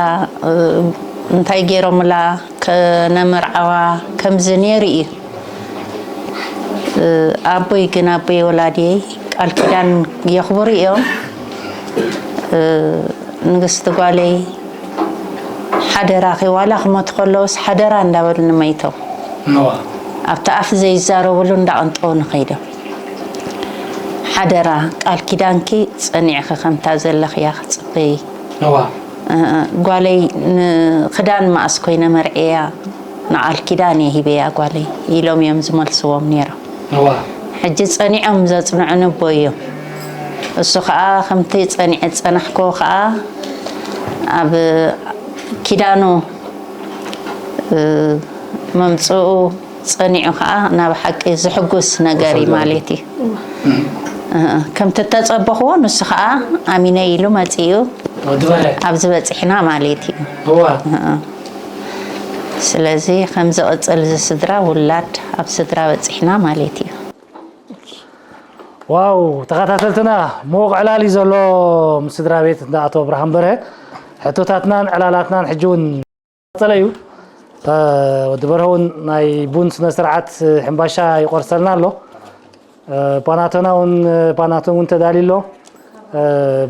እንታይ ገይሮምላ ከነምርዓዋ ከምዚ ነይሩ እዩ ኣቦይ ግን ኣቦይ ወላድየይ ቃል ኪዳን የኽብሩ እዮም ንግስቲ ጓለይ ሓደራኺ ዋላ ክሞቱ ከለውስ ሓደራ እንዳበሉኒ መይቶም ኣብቲ ኣፍ ዘይዛረብሉ እንዳቐንጠውኒ ከይዶም ሓደራ ቃል ኪዳንኪ ጸኒዕኺ ከምታ ዘለኽያ ክጽበዪ ጓለይ ንኽዳን መኣስ ኮይነ መርዕያ ንዓል ኪዳን እየ ሂበያ ጓለይ ኢሎም እዮም ዝመልስዎም ነይሮም። ሕጂ ጸኒዖም ዘጽንዑ ንቦ እዮም። እሱ ኸኣ ከምቲ ጸኒዐ ዝጸናሕኮ ኸኣ ኣብ ኪዳኑ መምጽኡ ጸኒዑ ኸኣ ናብ ሓቂ ዝሕጉስ ነገር እዩ ማለት እዩ። ከምቲ እተጸበኽዎ ንሱ ኸኣ ኣሚነ ኢሉ መጺኡ ኣብዚ በጺሕና ማለት እዩ። ስለዚ ከም ዝቕጽል እዚ ስድራ ውላድ ኣብ ስድራ በጺሕና ማለት እዩ። ዋው ተኸታተልትና፣ ምዉቕ ዕላል እዩ ዘሎ ምስ ስድራ ቤት እንዳ ኣቶ ኣብርሃም በርሀ። ሕቶታትናን ዕላላትናን ሕጂ እውን ቀጸለ እዩ። ወዲ በርሀ እውን ናይ ቡን ስነ ስርዓት ሕምባሻ ይቆርሰልና ኣሎ። ፓናቶና እውን ፓናቶን እውን ተዳልዩ ኣሎ።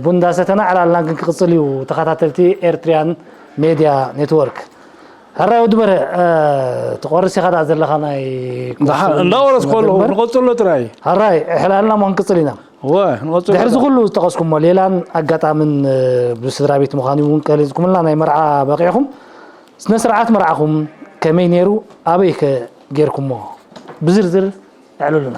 ቡን እንዳሰተና ዕላልና ግን ክቕጽል እዩ። ተኸታተልቲ ኤርትሪያን ሜድያ ኔትወርክ፣ ሕራይ ወዲ በርሀ፣ ትቆርስ ኢኻ ደኣ ዘለኻ ናይ እንዳቆረስ ከለኹ ንቐጽሎ ጥራይ። ሕራይ ዕላልና እሞ ክንቅጽል ኢና። ድሕሪ እዚ ኩሉ ዝጠቐስኩሞ ሌላን ኣጋጣምን ብስድራ ቤት ምዃኑ እውን ገሊጽኩምልና፣ ናይ መርዓ በቒዕኹም፣ ስነ ስርዓት መርዓኹም ከመይ ነይሩ፣ ኣበይ ከ ጌርኩሞ? ብዝርዝር ኣዕልሉና።